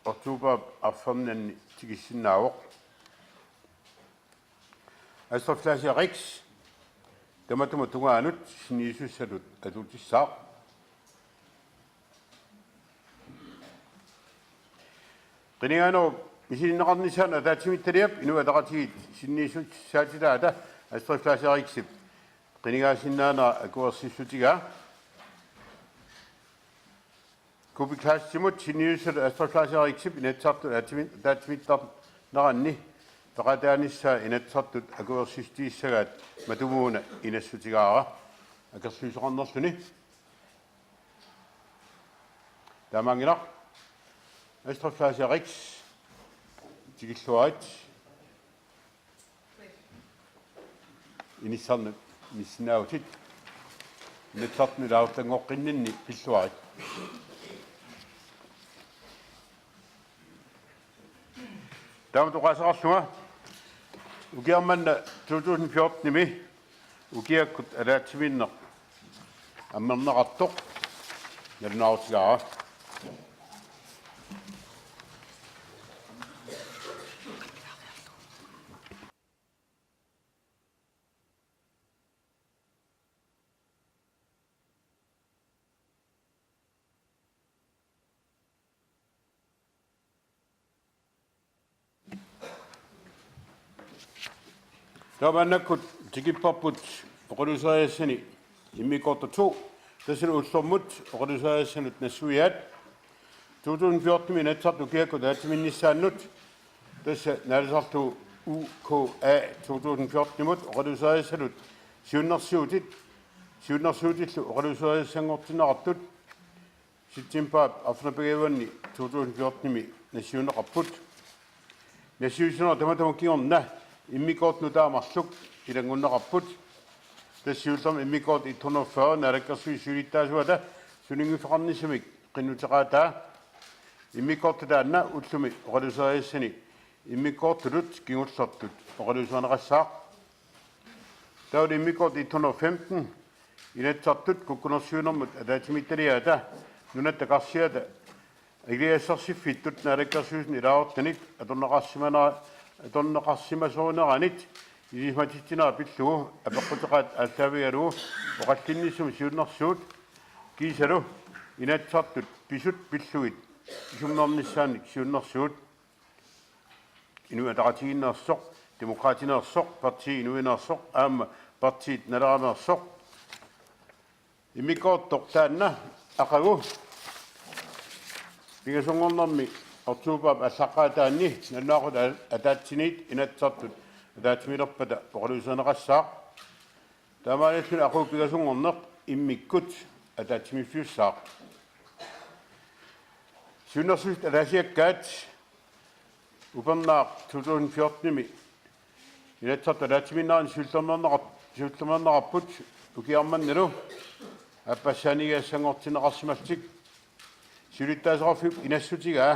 oktobarip arfernanni tikissinnaavoq. Astrid Fleischer Rix tamatuma tungaanut sinniisussatut atuutissaaq. Qinigaanerup misilinneqarnissaanut ataatsimiititaliap Inuit Ataqatigiit sinniisussaatitaata Astrid Fleischer Rixip qinigaasinnaanera akuersissutigaa. Kuupik Kleistimut sinniisussatut Astrid Fleischer Rixip Inatsisartut ataatsimi-, ataatsimiittarneranni peqataanissaa Inatsisartut akuersissutigissagaat matumuuna inassutigaara akerliusoqarnerluni. Taamaanngilaq. Astraflaasiarik tikilluarit. Inissarnut inissinnaavatit. Inatsisartuni ilaasortanngoqqinninni pilluarit. Taama oqaaseqarlunga ukiarmanna to tusind fjortenimi ukiakkut ataatsimiinneq ammerneqartoq nalunaarutigaara. Taava maannakkut tikipparput oqaluuserisassani immikkoortoq to, tassalu ullormut oqaluuserisassat nassuiaat. To tusind fjortenimi Inatsisartut ukiakkut ataatsimiinnissaannut, tassa naalisarlugu U K A to tusind fjortenimut oqaluuserisassatut siunnersuutit, siunnersuutillu oqaluuserisassanngortinneqartut septembarip arfineq-pingajuanni to tusind fjortenimi nassiunneqarput. Nassiussinerup tamatuma kingorna immikkoortut nutaat marluk ilanngunneqarput. Tassa siullermik immikkoortut et hundrede og fyrre naalakkersuisut siulittaasuata sulinngiffeqarnissaminik qinnuteqaataa. Immikkoortoq taanna ullumi oqaluuserisassani immikkoortutut kingullertut oqaluuserineqassaaq. Taavalu immikkoortut et hundrede og femten Inatsisartut kukkunersiuinermut ataatsimiititaliaata nunatta karsiata akiligassarsiorfittut naalakkersuisuni ilaasortanit atorneqarsimana-, atorneqarsimasorineranit ilisimatitsinera pillugu apeqquteqaat aallaavigalugu oqallinnissumik siunnersuut kiisalu Inatsisartut pisut pillugit isummernissaannik siunnersuut. Inuit Ataqatigiinneersoq, Demokraatineersoq, Partii Inuineersoq aamma Partii Naleraneersoq. Immikkoortoq taanna aqagu pingasunngornermi oktobarip aallaqqaataani nalunaaqutaq ataatsiniit Inatsisartut ataatsimiilerpata oqaluuserineqassaaq. Taamaalilluni aqagu pingasunngorneq immikkut ataatsimiiffiussaaq. Siunnersuutit ataasiakkaat upernaaq to tusind fjortenimi Inatsisartut ataatsimiinnerani siullermeerneqar-, siullermeerneqarput ukiarmannalu aappassaaniigigassanngortinneqarsimallutik. Siulittaasoqarfiup inassutigaa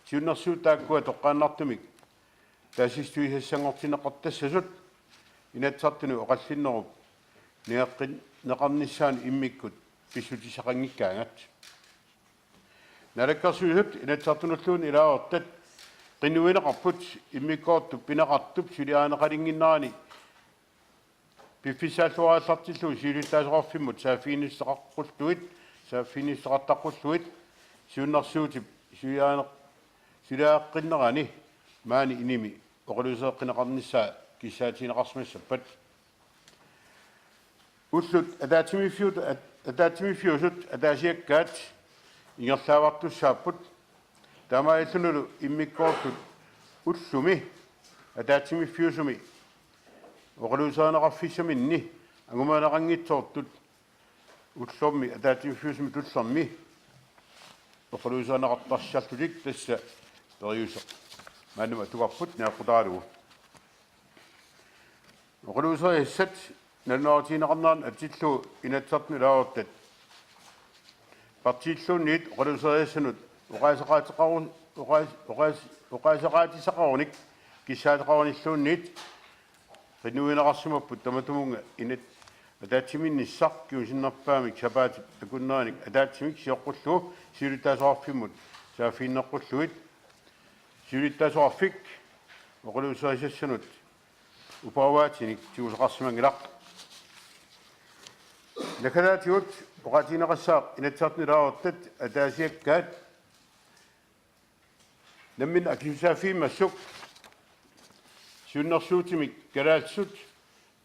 siunnersuutit taakkua toqqaannartumik taasissutigisassanngortinneqartassasut Inatsisartuni oqallinnerup niaqqin-, neqarnissaanut immikkut pissutissaqanngikkaangat. Naalakkersuisut Inatsisartunulluunniit ilaasortat qinnuigineqarput immikkoortup pineqartup suliarineqalinnginnerani piffissaalluarallartillugu siulittaasoqarfimmut saaffiginnissuteqaqqullugit, saaffiginnissuteqartaqqullugit siunnersuutip suliarineq-, suliareqqinnerani maani inimi oqaluusereqqineqarnissaa kissaatigineqarsimassappat. Ullut ataatsimiiffiut-, at-, ataatsimiiffiusut ataasiakkaat ingerlaavartussaapput. Taamaalillunilu immikkoortut ullumi ataatsimiiffiusumi oqaluuserineqarfissaminni angumaneqanngitsoortut ullormi ataatsimiiffiusumi tullermi oqaluuserineqartarsiarlutik tassa periuseq maannamut atugarput niaqqutaralugu. Oqaluuserisassat nalunaarutigineqarnerat atillugu Inatsisartuni ilaasortat partiilluunniit oqaluuserisassanut oqaaseqaateqaru-, oqaas-, oqaas-, oqaaseqaatissaqarunik kissaateqarunilluunniit qinnuigineqarsimapput tamatumunnga inat-, ataatsimiinnissaq kingusinnerpaamik sapaatip akunneranik ataatsimik sioqqullugu siulittaasoqarfimmut saaffiginneqqullugit. Siulittaasoqarfik oqaluuserisassanut uparuaatinik tigusaqarsimanngilaq. Naggataatigut oqaatigineqassaaq Inatsisartuni ilaasortat ataasiakkaat namminneq akisussaaffigimmata siunnersuutimik kalaallisut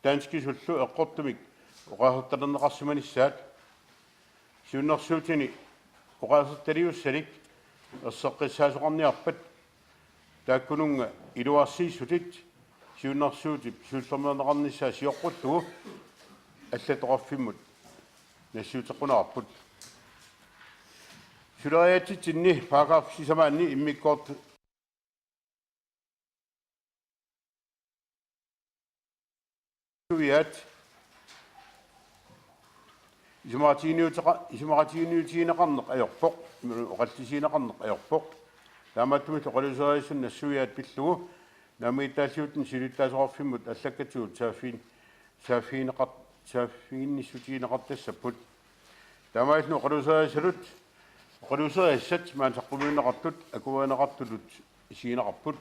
danskisullu eqqortumik oqaasertalerneqarsimanissaat. Siunnersuutini oqaasertaliussalik erseqqissaasoqarniarpat taakkununnga iluarsiissutit siunnersuutip siullermeerneqarnissaa sioqqullugu allattoqarfimmut nassiuteqquneqarput. Suleriaatsitsinni paragraf sisamaanni immikkoortut suiaat isumaqatiginiuteqa-, isumaqatiginiutigineqarneq ajorpoq, oqallisigineqarneq ajorpoq. Taamaattumillu oqaluuseriaassuseq nassuiaat pillugu naammagittaalliuttunik siulittaasoqarfimmut allakkatigut saaffiin-, saaffigineqar-, saaffiginnissutigineqartassapput. Taamaalilluni oqaluuseriaassallu, oqaluuseriaassat maani saqqummiunneqartut akuerineqartutut isigineqarput.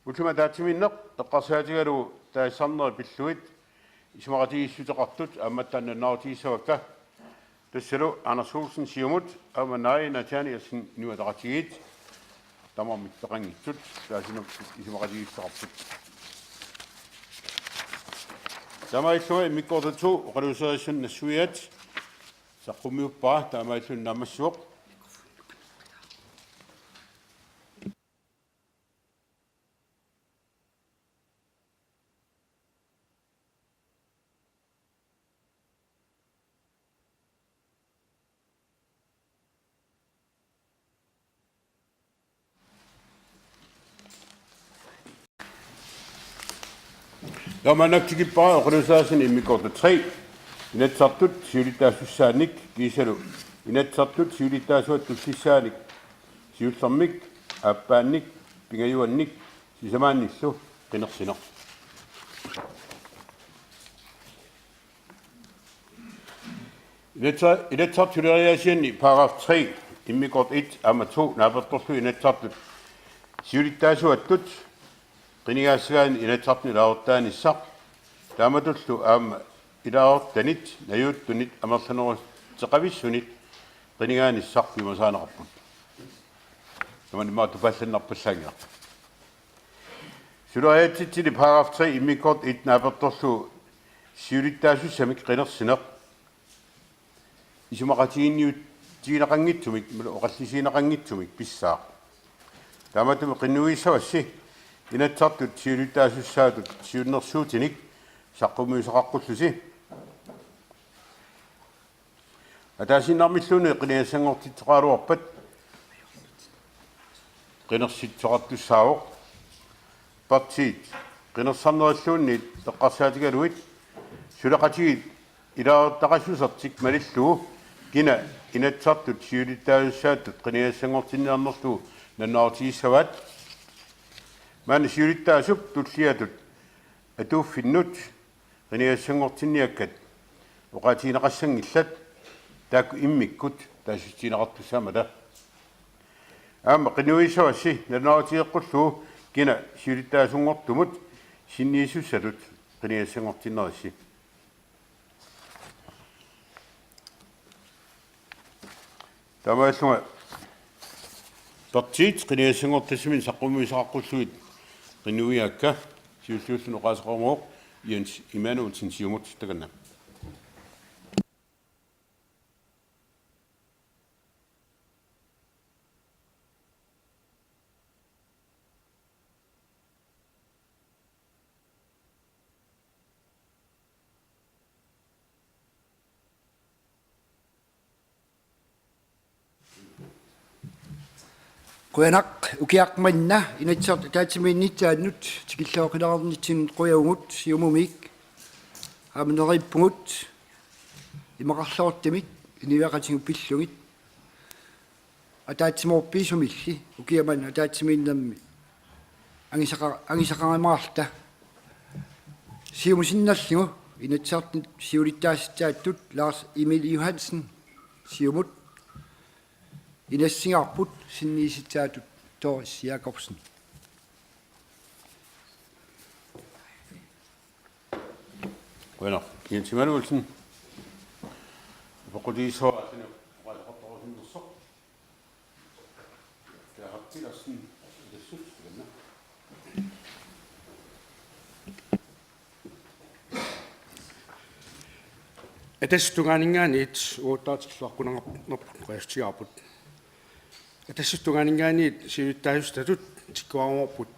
Ullumi ataatsimiinneq eqqarsaatigalugu taasisarnerit pillugit isumaqatigiissuteqartut aamma taanna naatigissavakka. Tassalu Anders Olsen Siumut aamma Naja Nathanielsen Inuit Ataqatigiit tamarmik peqanngitsut taasinerput isumaqatigiissuteqarput. Taamaalillunga immikkoortut oqaluuseriaassuseq nassuiaat saqqummiuppara taamaalilluni naammassivoq. Taamaannak tikippara oqaluuseriaaseq immikkoortoq tre, Inatsisartut siulittaasussaannik kiisalu Inatsisartut siulittaasuat tullissaanik siullermik, aappaannik, pingajuannik sisamaannillu qinersineq. Inatsa-, Inatsisartut suleriaasianni paragraf tre, immikkoortoq et aamma to naapertorlugu Inatsisartut siulittaasuattut qinigaassagaanni Inatsisartuni ilaasortaanissaq, taamatullu aamma ilaasortanit najuuttunit amerlaneruteqavissunit qinigaanissaq piumasarineqarput. Tamanna immaqa tupaallannarpallaanngilaq. Suleriaatsitsinni paragraf tre immikkoortoq et naapertorlugu siulittaasussamik qinersineq isumaqatiginniutigineqanngitsumik, imaluunniit oqallisigineqanngitsumik pissaaq. Taamaattumik qinnuigissavassi Inatsisartut siulittaasussaatut siunnersuutinik saqqummiussaqaqqullusi. Ataasiinnarmilluunniit qinigassanngortitseqaraluarpat qinersitseqartussaavoq. Partiit qinersisarnerilluunniit eqqarsaatigalugit suleqatigiit ilaasortaqassusertik malillugu kina Inatsisartut siulittaasussaatut qinigassanngortinniarnerlugu nalunaarutigissavaat. Maani siulittaasup tulliatut atuuffinnut qinigassanngortinniakkat oqaatigineqassanngillat taakku immikkut taasissutigineqartussaammata. Aamma qinnuigissavassi nalunaarutigeqqullugu kina siulittaasunngortumut sinniisussatut qinigassanngortinnerissi. Taamaallunga partiit qinigassanngortissaminnik saqqummiussaqaqqullugit qinnuigaakka, siulliulluni oqaaseqarumavoq Jens Immanuelsen Siumut, takanna. Qujanaq, ukiaq manna Inatsisartut ataatsimiinnissaannut tikilluaqqilaarnitsinnut qujavugut, Siumumiit aamma neriuppugut imaqarluartumik inuiaqatigiit pillugit. Ataatsimoorpiisumilli ukiaq manna ataatsimiinnermi angisaqa-, angisaqarumaarluta. Siumup sinnerlugu Inatsisartuni siulittaasussaattut Lars Emil Johansen Siumut, inassingaarput sinniisussaatut Doris Jakobsen. Qujanaq, Jens Immanuelsen. Apeqqutigissavarsi oqaaseqartorusunnersoq. Gerhard Petersen, Siumut, takanna. Atassut tungaanninngaanniit uaguttaartilluaqqunarnerput qujassutigaapput. Atassut tungaaninngaanniit siulittaasuussatut tikkuarumaarput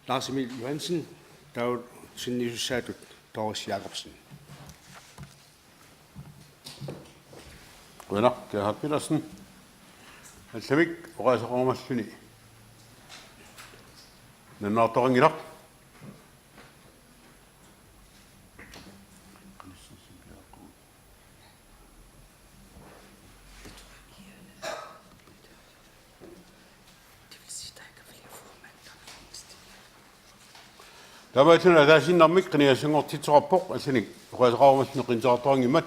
Lars Emil Johansen, taava sinniisussaattut Doris Jakobsen. Qujanaq, Gerhard Petersen. Allamik oqaaseqarumalluni nalunaartoqanngilaq. Taamaalluni ataasiinnarmik qinigassanngortitsisoqarpoq, allanik oqaaseqarumalluni qinitaqartoqanngimmat.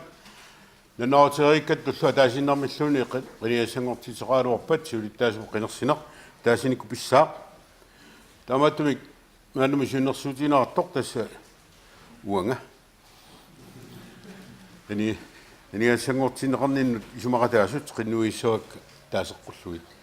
Nalunaarutereerikkatta tulliani ataasiinnarmilluunniit qi-, qinigassanngortitsisoqaraluarpat siulittaasup qinersineq ataasiinnarmik pissaaq. Taamaattumik maannamut siunnersuutigineqartoq tassa uanga. Qini-, qinigassanngortinneqarninnut isumaqataasut qinnuigissavakka taaseqqullugit.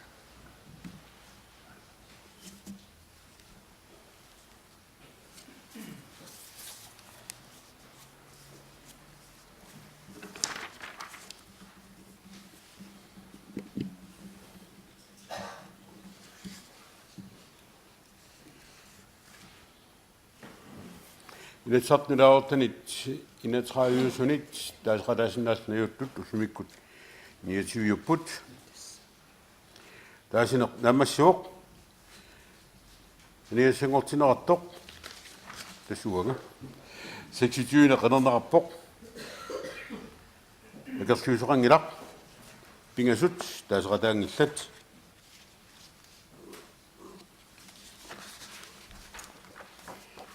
Inatsisartuni ilaasortanit enogtredive-usunit taaseqataasinnaalluni najuuttut ullumikkut niogtyve-upput. Taasineq naammassivoq. Qinigassanngortinneqartoq tassa uanga. Seksogtyve-nik qinerneqarpoq. Akerliusoqanngilaq. Pingasut taaseqataanngillat.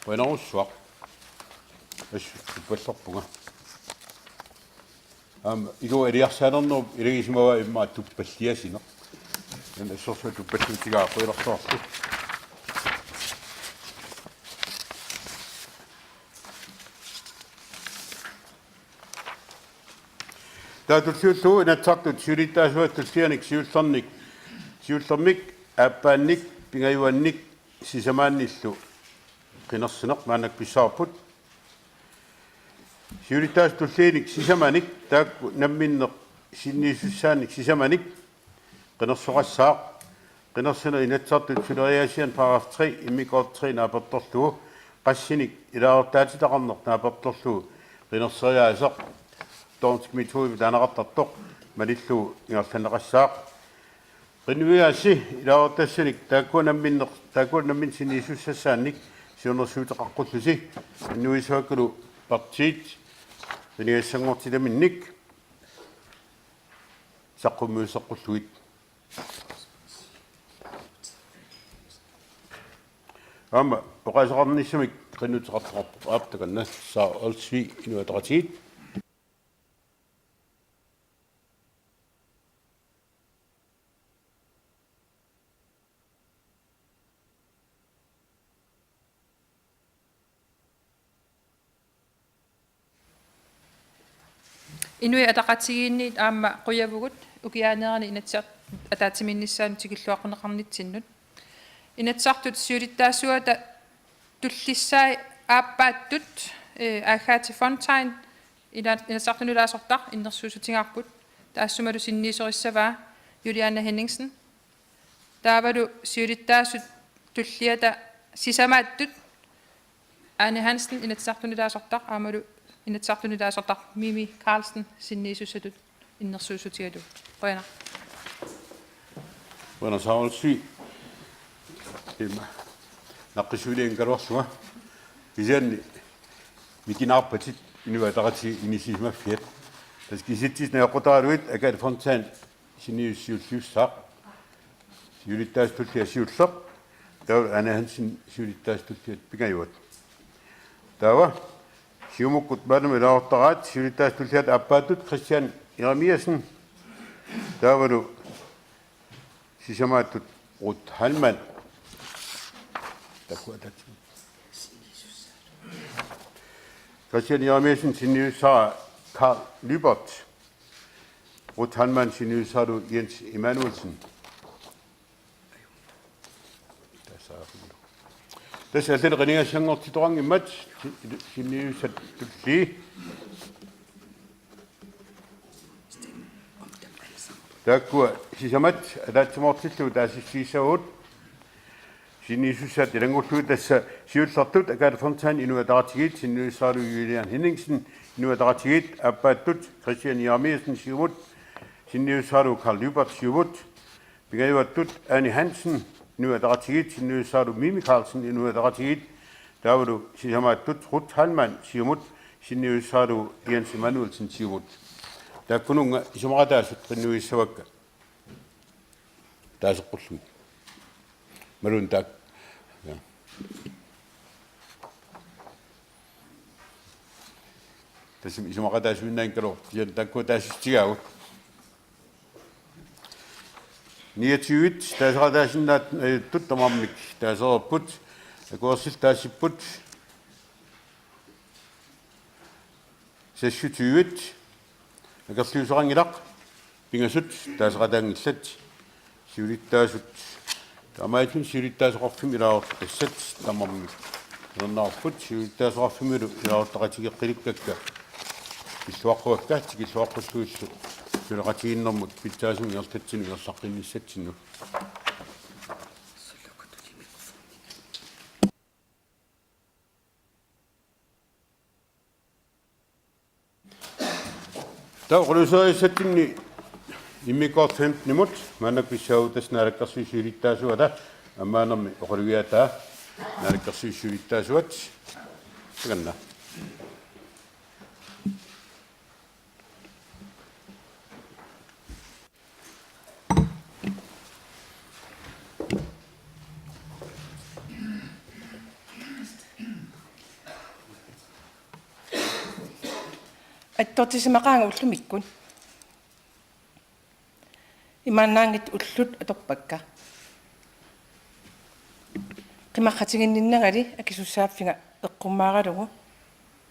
Qujanarsuaq. Assut tuppallerpunga. Aamma iluat iliarsaalernerup ilagisimavaa immaqa tuppalliasineq. Taanna assorsuaq tuppalluutigaa, qujanarsuarlu. Taava tulliullugu Inatsisartut siulittaasuata tullianik siullernik, siullermik aappaannik pingajuannik sisamaannillu qinersineq maannakkut pissavarput. Siulittaasup tullianik sisamanik taakku namminneq sinniisussaannik sisamanik qinersoqassaaq. Qinersineq Inatsisartut suleriaasianik paragraf tre immikkoortoq tre naapertorlugu qassinik ilaasortaatitaqarneq naapertorlugu qinerseriaaseq d'Hondts metodemik taaneqartartoq malillugu ingerlanneqassaaq. Qinnuigaassi ilaasortassanik taakkua namminneq, taakkua namminneq sinniisussassaannik siunnersuuteqaqqullusi, qinnuigissavakkalu partiit qinigassanngortitaminnik saqqummiusseqqullugit. Aamma oqaaseqarnissamik qinnuteqartoqarpoq, aap, takanna, Sara Olsvig, Inuit Ataqatigiit. Inuit Ataqatigiinniit aamma qujavugut ukiaanerani Inatsisartut ataatsimiinnissaannut tikilluaqquneqarnitsinnut. Inatsisartut siulittaasuata tullissaat aappaattut, eh, Agathe Fontain, ina-, Inatsisartuni ilaasortaq, innersuussutigaarput, taassumalu sinniisorissavaa Juliane Henningsen. Taavalu siulittaasut tulliata sisamaattut Ane Hansen, Inatsisartuni ilaasortaq, aammalu Inatsisartuni ilaasortaq Mimi Karlsen sinniisussatut innersuussutigalugu. Qujanaq. Qujanaq, Sara Olsvig. Ima naqqissuulianngikkaluarlunga. Kisianni mikinaarpatit Inuit Ataqatigiit inissisimaffiat. Tassa kisitsisit najoqqutaraluit Agathe Fontain sinniisussaq siulliussaaq. Siulittaasup tullia siulleq. Taava Ane Hansen siulittaasup tulliata pingajuat. Taava Siumukkut maannamut ilaasortaraat siulittaasup tulliata aappaattut Kristian Jeremiassen. Taavalu sisamaattut Ruth Heilmann. Takuatat. Kristian Jeremiassen sinniisussara Karl Lyberth. Ruth Heilmann sinniisussaralu Jens Emanuelsen. Tassa allanik qinigassanngortitoqanngimmat sinniisussat tullii. Taakkua sisamat ataatsimoortillugu taasissutigissagut. Sinniisussat ilanngullugit, tassa siullertut Agathe Fontain, Inuit Ataqatigiit, sinniisussaralugu Julian Henningsen, Inuit Ataqatigiit, aappaattut Kristian Jeremiassen, Siumut, sinniisussaralugu Karl Lyberth, Siumut, pingajuattut Ane Hansen, Inuit Ataqatigiit, sinniisussaralugu Mimi Karlsen, Inuit Ataqatigiit, taavalu sisamaattut Ruth Heilmann, Siumut, sinniisussaralugu Jens Immanuelsen, Siumut. Taakkununnga isumaqataasut qinnuigissavakka taaseqqullugit. Imaluunniit taak-, ja. Tassami isumaqataasuinnaanngikkaluarput, kisianni taakkua taasissutigaavut. Niogtyve, taaseqataasinnaat ajuttut tamarmik taasereerput, akuersillu taasipput. Seksogtyve, akerliusoqanngilaq, pingasut taaseqataanngillat. Siulittaasut, taamaalilluni siulittaasoqarfimmut ilaasortaqassat tamarmik nuannaarput, siulittaasoqarfimmullu ilaasortaqatigeqqilikkakka pilluaqquakka, tikilluaqqullugillu suleqatigiinnermut pitsaasumik ingerlatsinnut ingerlaqqinnissatsinnut. Taava oqaluuserisassatsinni immikkoortoq femtenimut maannakkut pissaavugut, tassa naalakkersuisut siulittaasuata, ammaanermi oqalugiaataa naalakkersuisut siulittaasuat. Takanna. Attortissimaqaanga ullumikkut. Imaannaanngitsut ullut atorpakka. Qimaqqatiginninnagami akisussaaffiga eqqummaaralugu,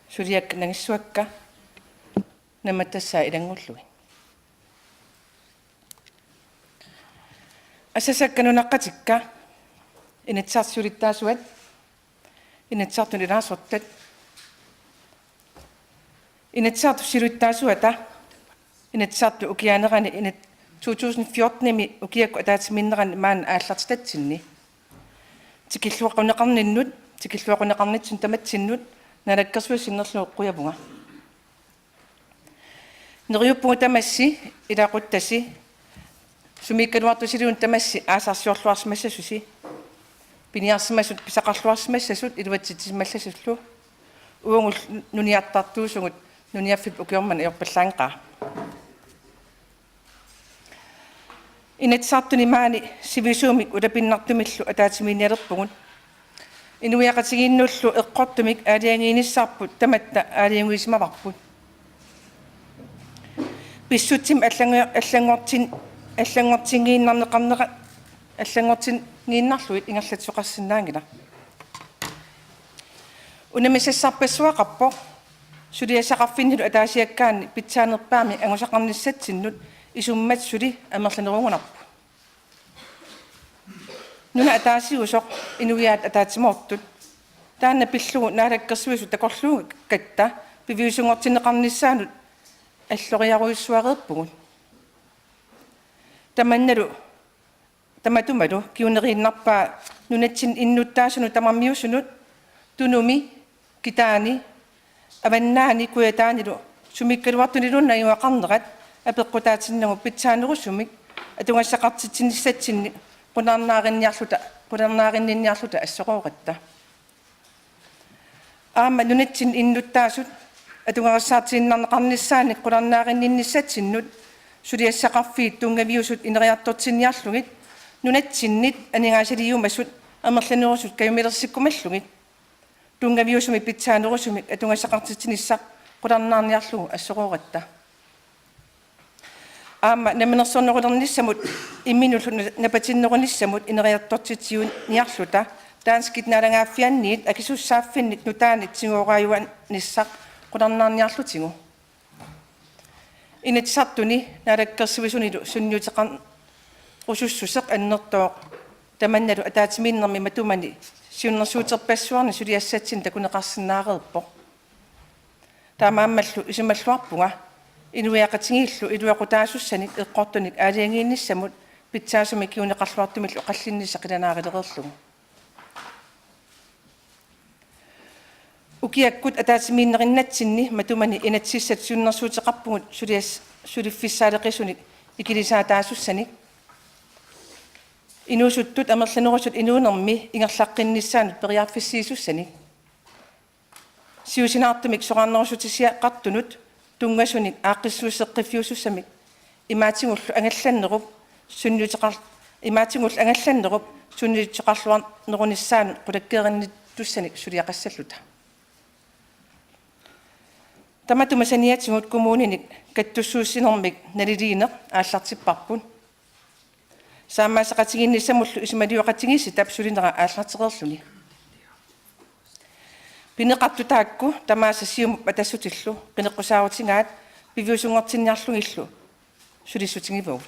suliakka nangissuakka nammatassaat ilanngullugit. Asasakka nunaqqatikka, Inatsisartut siulittaasuat, Inatsisartut ilaasortat, Inatsisartut siulittaasuata, Inatsisartut ukiaanerani inat-, to tusind fjortenimi ukiakkut ataatsimiinnerani maanna aallartitatsinni. Tikilluaqquneqarninnut, tikilluaqquneqarnitsinni tamatsinnut Naalakkersuisut sinnerlugit qujavunga. Neriuppugut tamassi ilaquttasi, sumiikkaluartusiluunniit tamassi aasarsiorluarsimassasusi, piniarsimasut pisaqarluarsimassasut iluatsitsisimallassullu, uagut nuniartartuusugut nuniarfiup ukiormanna ajorpallaanngilaq. Inatsisartuni maani sivisuumik ulapinnartumillu ataatsimiinnialerpugut. Inuiaqatigiinnullu eqqortumik aalajangiinissarput tamatta aalajangiisimavarput. Pissutsimik allanngor-, allanngortin-, allanngortinngiinnarneqarnera-, allanngortinngiinnarlugit ingerlatsisoqarsinnaanngilaq. Unammisassarpassuaqarpoq suliassaqarfinnilu ataasiakkaanni pitsaanerpaamik angusaqarnissatsinnut isummat suli amerlanerugunarpoq. Nuna ataasiusoq, inuiaat ataatsimoortut, taanna pillugu Naalakkersuisut takorluugatta piviusunngortinneqarnissaanut alloriarujussuareerpugut. Tamannalu, tamatumalu kinguneriinnarpaa nunatsinni innuttaasunut tamarmiusunut, Tunumi, Kitaani, Avannaani Kujataanilu sumiikkaluartuniluunniit najugaqarnerat apeqqutaatinnagu pitsaanerusumik atugassaqartitsinissatsinnik qularnaarinniarluta, qularnaarinninniarluta assorooratta. Aamma nunatsinni innuttaasut atugarissaartiinnarneqarnissaannik qularnaarinninnissatsinnut suliassaqarfiit tunngaviusut ineriartortinniarlugit nunatsinnit aningaasaliiumasut amerlanerusut kajumilersikkumallugit tunngaviusumik pitsaanerusumik atugassaqartitsinissaq qularnaarniarlugu assorooratta. Aamma namminersornerulernissamut imminullu na-, napatinnerunissamut ineriartortitsiuniarluta danskit naalagaaffianniit akisussaaffinnik nutaanit tigoorajuanissaq qularnaarniarlutigu. Inatsisartuni Naalakkersuisunilu sunniuteqarusussuseq annertooq tamannalu ataatsimiinnermi matumani siunnersuuterpassuarni suliassatsinni takuneqarsinnaareerpoq. Taamaammallu isumalluarpunga Inuiaqatigiillu iluaqutaasussanik eqqortunik aalajangiinissamut pitsaasumik kinguneqarluartumillu oqallinnissaq qilanaarilereerlugu. Ukiakkut ataatsimiinnerinnatsinni matumani inatsisissatut siunnersuuteqarpugut sulias-, suliffissaaleqisunik ikilisaataasussanik. Inuusuttut amerlanerusut inuunermi ingerlaqqinnissaannut periarfissiisussanik. Siusinaartumik soraarnerussutisiaqartunut tunngasunik aaqqissuusseqqiffiusussamik imaatigullu angallannerup sunniuteqar-, imaatigullu angallannerup sunniuteqarluarnerunissaanut qulakkeerinnittussanik suliaqassalluta. Tamatuma saniatigut kommuninik kattussuussinermik naliliineq aallartipparput. Saammaasaqatigiinnissamullu isumalioqatigiissitap sulinera aallartereerluni. Pineqartut taakku tamaasa Siumup Atassutillu qineqqusaarutigaat piviusunngortinniarlugillu sulissutigivagut.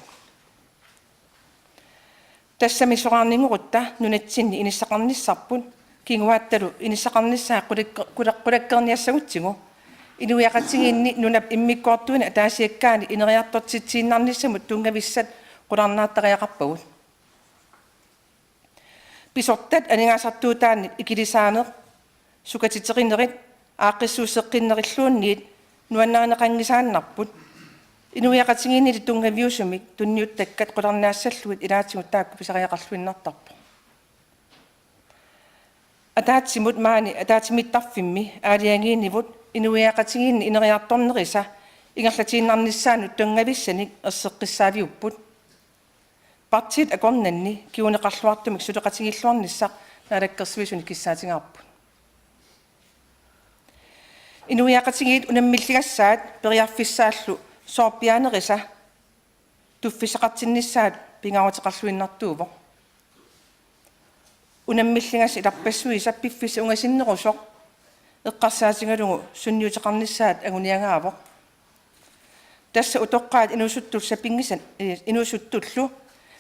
Tassami soraarnigorutta nunatsinni inissaqarnissarput, kinguaattalu inissaqarnissaa qulak-, qulak-, qulakkeerniassagutsigu, inuiaqatigiinni nunap immikkoortuini ataasiakkaani ineriartortitsiinnarnissamut tunngavissat qularnaattariaqarpagut. Pisortat aningaasartuutaannit ikilisaaneq, sukatiterinerit, aaqqissuusseqqinnerilluunniit nuannarineqanngisaannarput. Inuiaqatigiinnili tunngaviusumik tunniuttakkat qularnaassallugit ilaatigut taakku pisariaqarluinnartarpoq. Ataatsimut maani ataatsimiittarfimmi aalajangiinivut inuiaqatigiinni ineriartornerisa ingerlatiinnarnissaannut tunngavissanik erseqqissaaviupput. Partiit akornanni kinguneqarluartumik suleqatigiilluarnissaq Naalakkersuisuni kissaatigaarput. Inuiaqatigiit unammilligassaat periarfissaallu soorpiaanerisa tuffissaqartinnissaat pingaaruteqarluinnartuuvoq. Unammilligassaq ilarpassuisa piffissaq ungasinnerusoq eqqarsaatigalugu sunniuteqarnissaat anguniagaavoq. Tassa utoqqaat inuusuttullu sapinngisan-, eh, inuusuttullu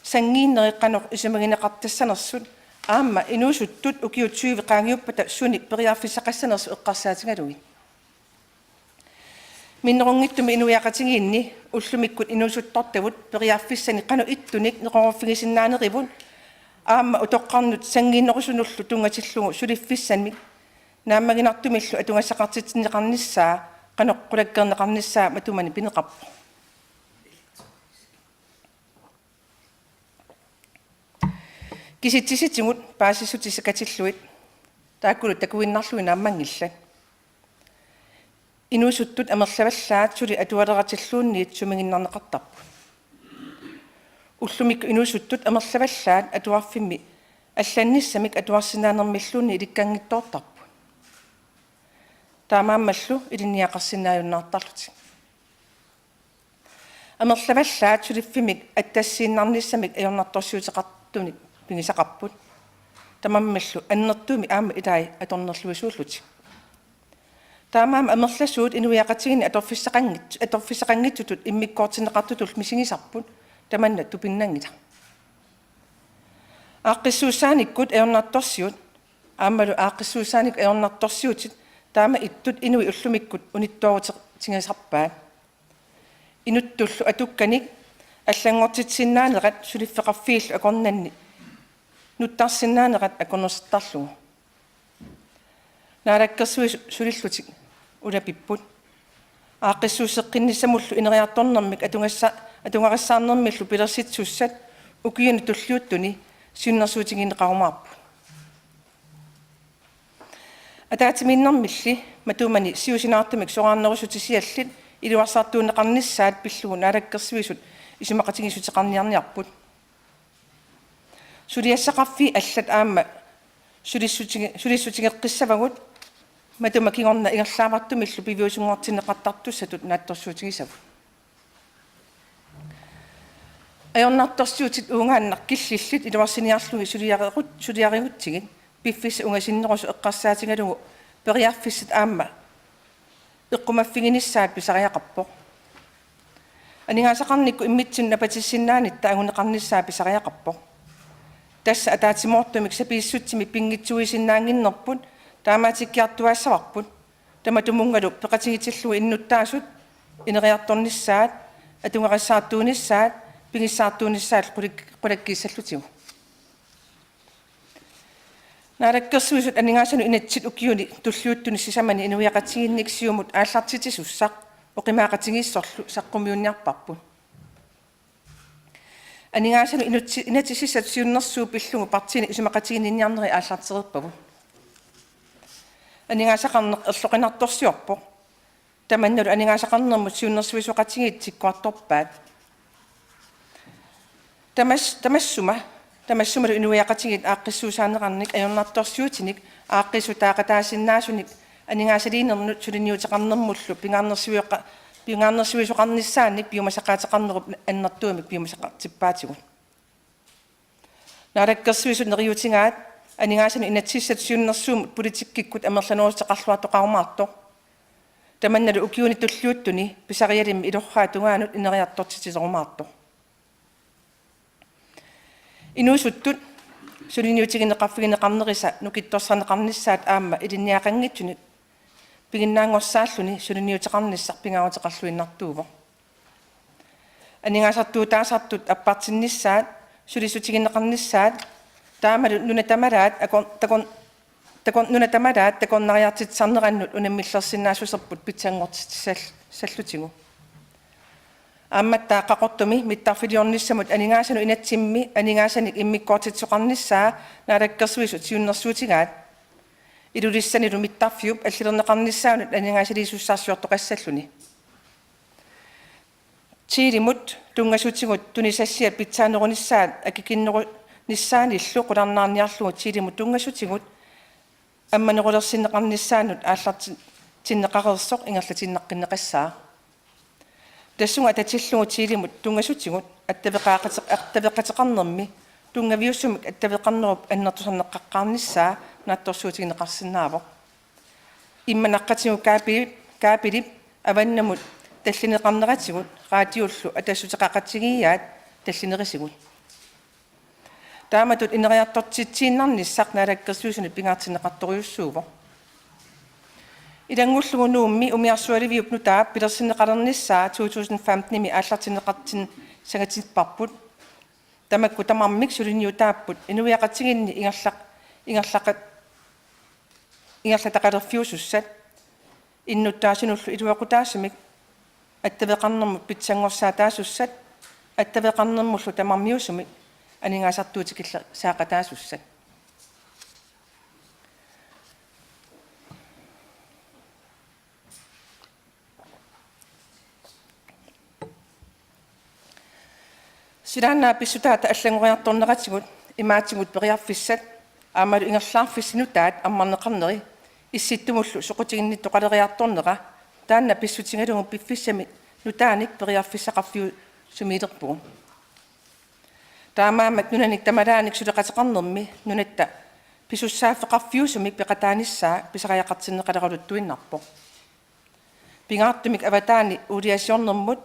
sanngiinnerit qanoq isumagineqartassanersut aamma inuusuttut ukiut tyve qaangiuppata sunik periarfissaqassanersut eqqarsaatigalugit. Minnerunngitsumik inuiaqatigiinni ullumikkut inuusuttortavut periarfissanik qanoq ittunik neqeroorfigisinnaanerigut aamma utoqqarnut sanngiinnerusunullu tunngatillugu suliffissamik naammaginartumillu atugassaqartitsinneqarnissaa qanoq qulakkeerneqarnissaa matumani pineqarpoq. Kisitsisitigut paasissutit sakatillugit taakkulu takuinnarlugit naammanngillat. Inuusuttut amerlavallaat suli atualeratilluunniit sumiginnarneqartarput. Ullumikkut inuusuttut amerlavallaat atuarfimmi allannissamik atuarsinnaanermilluunniit ilikkanngitsoortarput. Taamaammallu ilinniaqarsinnaajunnaartarlutik. Amerlavallaat suliffimmik attassiinnarnissamik ajornartorsiuteqartunik pigisaqarput. Tamarmillu annertuumik aamma ilai atornerluisuullutik. Taamaammat amerlasuut inuiaqatigiinni atorfissaqanngit-, atorfissaqanngitsutut immikkoortinneqartutullu misigisarput tamanna tupinnanngilaq. Aaqqissuussaanikkut ajornartorsiut aammalu aaqqissuussaanikkut ajornartorsiutit taama ittut inuit ullumikkut unittoorutigisarpaat. Inuttullu atukkanik allanngortitsisinnaanerat suliffeqarfiillu akornanni nuttarsinnaanerat akornusertarlugu. Naalakkersuisut sulillutik ulapipput. Aaqqissuusseqqinnissamullu ineriartornermik atugassa-, atugarissaarnermillu pilersitsisussat ukiuni tulliuttuni siunnersuutigineqarumaarput. Ataatsimiinnermilli matumani siusinaartumik soraarnerussutisiallit iluarsartuunneqarnissaat pillugu Naalakkersuisut isumaqatigiissuteqarniarniarput. Suliassaqarfiit allat aamma sulissutigi-, sulissutigeqqissavagut matuma kingorna ingerlaavartumillu piviusunngortinneqartartussatut naatsorsuutigisagut. Ajornartorsiutit uugaannaq killillit iluarsiniarlugit suliareerut-, suliarigutsigit piffissaq ungasinnerusoq eqqarsaatigalugu periarfissat aamma eqqumaffiginissaat pisariaqarpoq. Aningaasaqarnikkut immitsinnut napatissinnaanitta anguneqarnissaa pisariaqarpoq. Tassa ataatsimoortumik sapiissutsimik pinngitsuuisinnaannginnerput taamatikkiartuaassavarput. Tamatumunngalu peqatigitillugu innuttaasut ineriartornissaat, atugarissaartuunissaat, pigissaartuunissaat qulak-, qulakkiissallutigu. Naalakkersuisut aningaasanut inatsit ukiuni tulliuttuni sisamani inuiaqatigiinnik siumut aallartitsisussaq oqimaaqatigiissorlu saqqummiunniarparput. Aningaasanut inutsi-, inatsisissatut siunnersuut pillugu partiinit isumaqatiginninniarnerit aallartereerpagut. Aningaasaqarneq erloqinartorsiorpoq. Tamannalu aningaasaqarnermut siunnersuisoqatigiit tikkuartorpaat. Tamas-, tamassuma, tamassumalu inuiaqatigiit aaqqissuussaaneqarnik ajornartorsiutinik aaqqiissutaaqataasinnaasunik aningaasaliinernut suliniuteqarnermullu pingaarnersiueqa-, pingaarnersiuisoqarnissaannik piumasaqaateqarnerup annertuumik piumasaqartippaatigut. Naalakkersuisut neriuutigaat aningaasanut inatsisissatut siunnersuummut politikkikkut amerlanerusuteqarluartoqarumaartoq. Tamannalu ukiuni tulliuttuni pisarialimmi ilorraap tungaanut ineriartortitillerumaartoq. Inuusuttut suliniutigineqarfigineqarnerisa nukittorsarneqarnissaat aamma ilinniaqanngitsunik piginnaanngorsaalluni suliniuteqarnissaq pingaaruteqarluinnartuuvoq. Aningaasartuutaasartut appartinnissaat, sulisutigineqarnissaat, taamalu nunat tamalaat akor-, takor-, takor-, nunat tamalaat takornariartitsisarnerannut unammillersinnaassuserput pitsanngortitsissal-, sallutigu. Aammattaaq Qaqortumi mittarfiliornissamut aningaasanut inatsimmi aningaasanik immikkoortitsisoqarnissaa Naalakkersuisut siunnersuutigaat. Ilulissanilu mittarfiup allilerneqarnissaanut aningaasaliisussarsiortoqassalluni. Chilemut tunngasutigut tunisassiat pitsaanerunissaat akikinnerunissaanillu qularnaarniarlugu Chilemut tunngasutigut ammanerulersinneqarnissaanut aallartinneqareersoq ingerlatinnaqqinneqassaaq. Tassunga atatillugu Chilemut tunngasutigut attaveqaaqate-, attaveqateqarnermi tunngaviusumik attaveqarnerup annertusarneqaqqaarnissaa naatsorsuutigineqarsinnaavoq. Immap naqqatigut kaapilip, kaapilip avannamut tallineqarneratigut raatiullu atassuteqaqatigiiaat tallinerisigut. Taamatut ineriartortitsiinnarnissaq Naalakkersuisunut pingaartinneqartorujussuuvoq. Ilanngullugu Nuummi umiarsualiviup nutaap pilersinneqalernissaa to tusind femtenimi aallartinneqartinnissangatipparput. Tamakku tamarmik suliniutaapput inuiaqatigiinni ingerlaq-, ingerlaqat-, ingerlataqalerfiusussat, innuttaasunullu iluaqutaasumik attaveqarnermut pitsanngorsaataasussat, attaveqarnermullu tamarmiusumik aningaasartuutikillisaaqataasussat. Silaannaap pissutaata allanngoriartorneratigut imaatigut periarfissat aammalu ingerlaarfissat nutaat ammarneqarneri Issittumullu soqutiginnittoqaleriartornera taanna pissutigalugu piffissami nutaanik periarfissaqarfiusumiilerpugut. Taamaammat nunanik tamalaanik suleqateqarnermi nunatta pisussaaffeqarfiusumik peqataanissaa pisariaqartinneqaleraluttuinnarpoq. Pingaartumik avataani uuliasiornermut,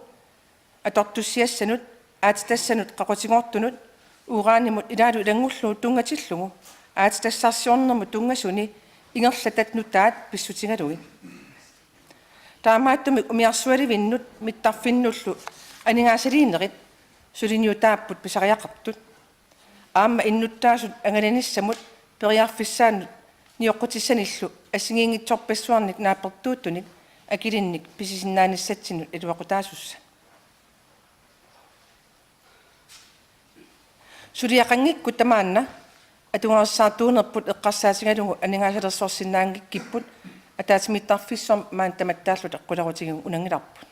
atortussiassanut, aatsitassanut qaqutigoortunut, uranimut ilaalu ilanngullugu tunngatillugu aatsitassarsiornermut tunngasuni ingerlatat nutaat pissutigalugit. Taamaattumik umiarsualivinnut mittarfinnullu aningaasaliinerit suliniutaapput pisariaqartut. Aamma innuttaasut angalanissamut periarfissaannut nioqqutissanillu assigiinngitsorpassuarnik naapertuuttunik akilinnik pisisinnaanissatsinnut iluaqutaasussat. Suliaqanngikkutta maanna atugarissaartuunerput eqqarsaatigalugu aningaasalersorsinnaanngikkipput ataatsimiittarfissuarmi maani tamattaalluta qularutigigut unanngilarput.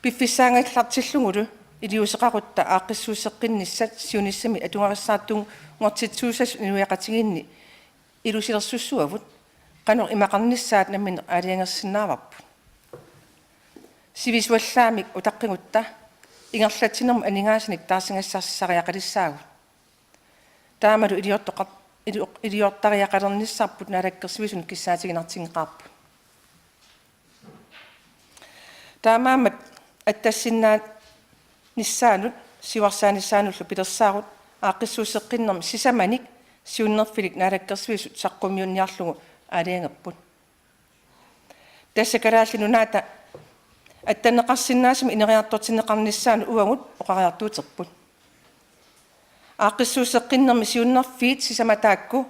Piffissaanngallartillugulu iliuuseqarutta aaqqissuusseqqinnissat siunissami atugarissaartunngortitsisussasut inuiaqatigiinni ilusilersussuavut qanoq imaqarnissaat namminneq aalajangersinnaavarput. Sivisuallaamik utaqqigutta ingerlatsinermut aningaasanik taarsigassarsisariaqalissaagut. Taamalu iliortoqar-, ilio-, iliortariaqalernissarput Naalakkersuisunut kissaatiginartinngeqaarput. Taamaammat attassinnaanissaanut siuarsaanissaanullu pilersaarut aaqqissuusseqqinnermi sisamanik siunnerfilik Naalakkersuisut saqqummiunniarlugu aalajangerput. Tassa Kalaallit Nunaata Attanneqarsinnaasumik ineriartortinneqarnissaanut uagut oqariartuuterput. Aaqqissuusseqqinnermi siunnerfiit sisamat taakku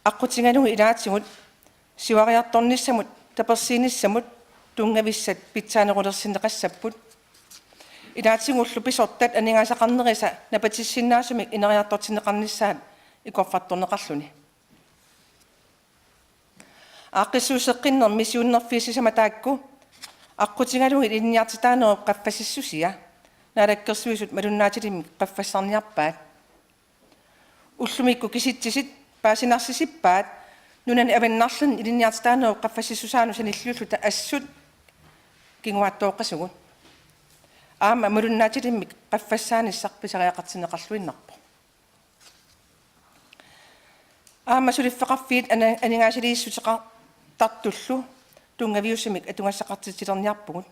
aqqutigalugit ilaatigut siuariartornissamut tapersiinissamut tunngavissat pitsaanerulersinneqassapput. Ilaatigullu pisortat aningaasaqarnerisa napatissinnaasumik ineriartortinneqarnissaat ikorfartorneqarluni. Aaqqissuusseqqinnermi siunnerfiit sisamat taakku aqqutigalugit ilinniartitaanerup qaffassissusia Naalakkersuisut malunnaatilimmik qaffassarniarpaat. Ullumikkut kisitsisit paasinarsisippaat nunani avannarlerni ilinniartitaanerup qaffassissusaanut sanilliulluta assut kinguaattooqqasugut. Aamma malunnaatilimmik qaffassaanissaq pisariaqartinneqarluinnarpoq. Aamma suliffeqarfiit ana-, aningaasaliissuteqartartullu tunngaviusumik atugassaqartitsilerniarpugut.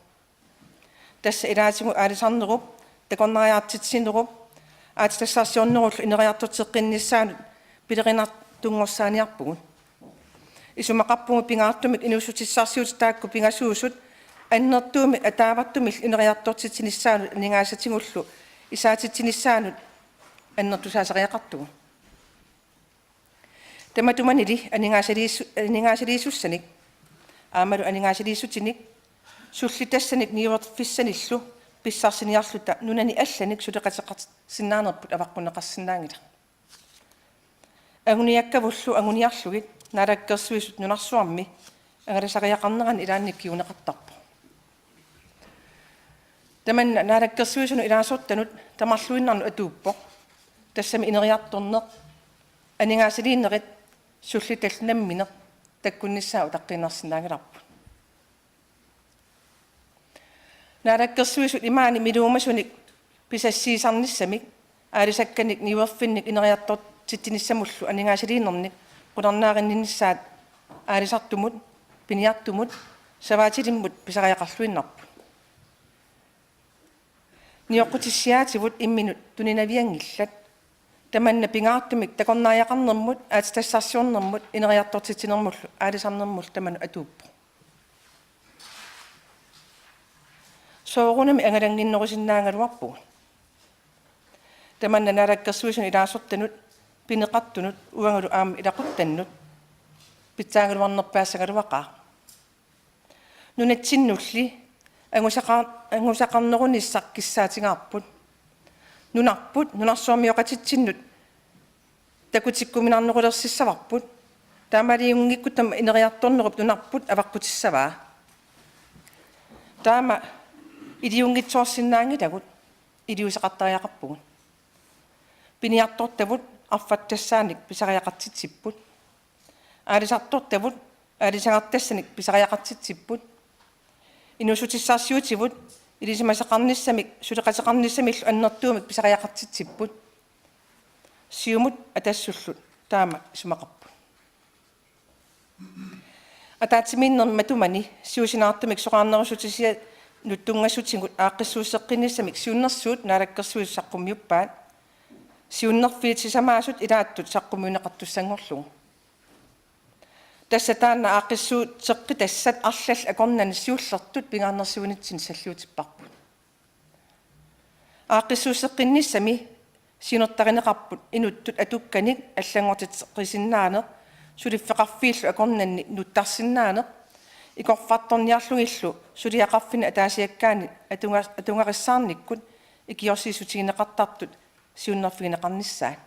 Tassa ilaatigut aalisarnerup, takornariartitsinerup, aatsitassarsiornerullu ineriartorteqqinnissaanut pilerinartunngorsaaniarpugut. Isumaqarpugut pingaartumik inuussutissarsiutit taakku pingasuusut annertuumik ataavartumillu ineriartortitsinissaanut aningaasatigullu isaatitsinissaanut annertusaasariaqartugut. Tamatumanili aningaasaliissu-, aningaasaliissussanik aammalu aningaasaliissutinik sullitassanik niuerfissanillu pissarsiniarluta nunani allanik suleqateqarsinnaanerput avaqqunneqarsinnaanngilaq. Anguniakkavullu anguniarlugit Naalakkersuisut nunarsuarmi angalasariaqarnerani ilaanni kinguneqartarpoq. Tamanna Naalakkersuisunut ilaasortanut tamarluinnarnut atuuppoq. Tassami ineriartorneq, aningaasaliinerit sullitallu nammineq takkunnissaat utaqqiinnarsinnaanngilarput. Naalakkersuisut imaani miluumasunik pisassiisarnissamik aalisakkanik niuerfinnik ineriartortitsinissamullu aningaasaliinernik qularnaarinninnissaat aalisartumut, piniartumut, savaatilimmut pisariaqarluinnarput. Nioqqutissiaativut imminut tuninavianngillat. Tamanna pingaartumik takornariaqarnermut, aatsitassarsiornermut, ineriartortitsinermullu aalisarnermullu tamanut atuuppoq. Soorunami angalannginnerusinnaagaluarpugut. Tamanna Naalakkersuisunut ilaasortanut, pineqartunut uangalu aamma ilaquttannut pitsaagaluarnerpaassagaluaqaaq. Nunatsinnulli angusaqa-, angusaqarnerunissaq kissaatigaarput. Nunarput nunarsuarmioqatitsinnut takutikkuminarnerulersissavarput. Taamaaliunngikkutta ineriartornerup nunarput avaqqutissavaa. Taama iliunngitsoorsinnaanngilagut, iliuuseqartariaqarpugut. Piniartortavut arfattassaannik pisariaqartitsipput. Aalisartortavut aalisagartassanik pisariaqartitsipput. Inuussutissarsiutivut ilisimasaqarnissamik suleqateqarnissamillu annertuumik pisariaqartitsipput. Siumut Atassullu taama isumaqarput. Ataatsimiinnermi matumani siusinaartumik soraarnerussutisianut tunngasutigut aaqqissuusseqqinnissamik siunnersuut Naalakkersuisut saqqummiuppaat. Siunnerfiit sisamaasut ilaattut saqqummiunneqartussanngorlugu. Tassa taanna aaqqissuusseqqitassat arlallit akornanni siullertut pingaarnersiuinitsinni salliutipparput. Aaqqissuusseqqinnissami siunertarineqarput inuttut atukkanik allanngortitseqqisinnaaneq, suliffeqarfiillu akornanni nuttarsinnaaneq, ikorfartorniarlugillu suliaqarfinni ataasiakkaani atunga-, atugarissaarnikkut ikiorsiissutigineqartartut siunnerfigineqarnissaat.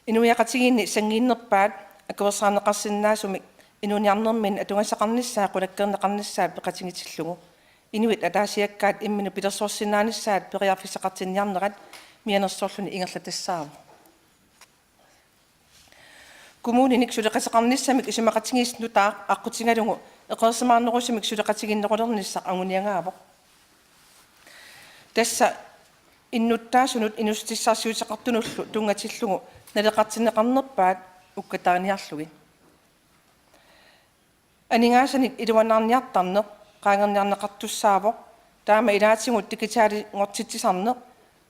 Inuiaqatigiinni sanngiinnerpaat akuersaarneqarsinnaasumik inuuniarnerminni atugassaqarnissaa qulakkeerneqarnissaat peqatigitillugu inuit ataasiakkaat imminut pilersorsinnaanissaat periarfissaqartinniarnerat mianersorluni ingerlatassaavoq. Kommuninik suleqateqarnissamik isumaqatigiissut nutaaq aqqutigalugu eqeersimaarnerusumik suleqatiginnerulernissaq anguniagaavoq. Tassa innuttaasunut inuussutissarsiuteqartunullu tunngatillugu naleqartinneqarnerpaat ukkatariniarlugit. Aningaasanik iluanaarniartarneq qaangerniarneqartussaavoq, taama ilaatigut digitalinngortitsisarneq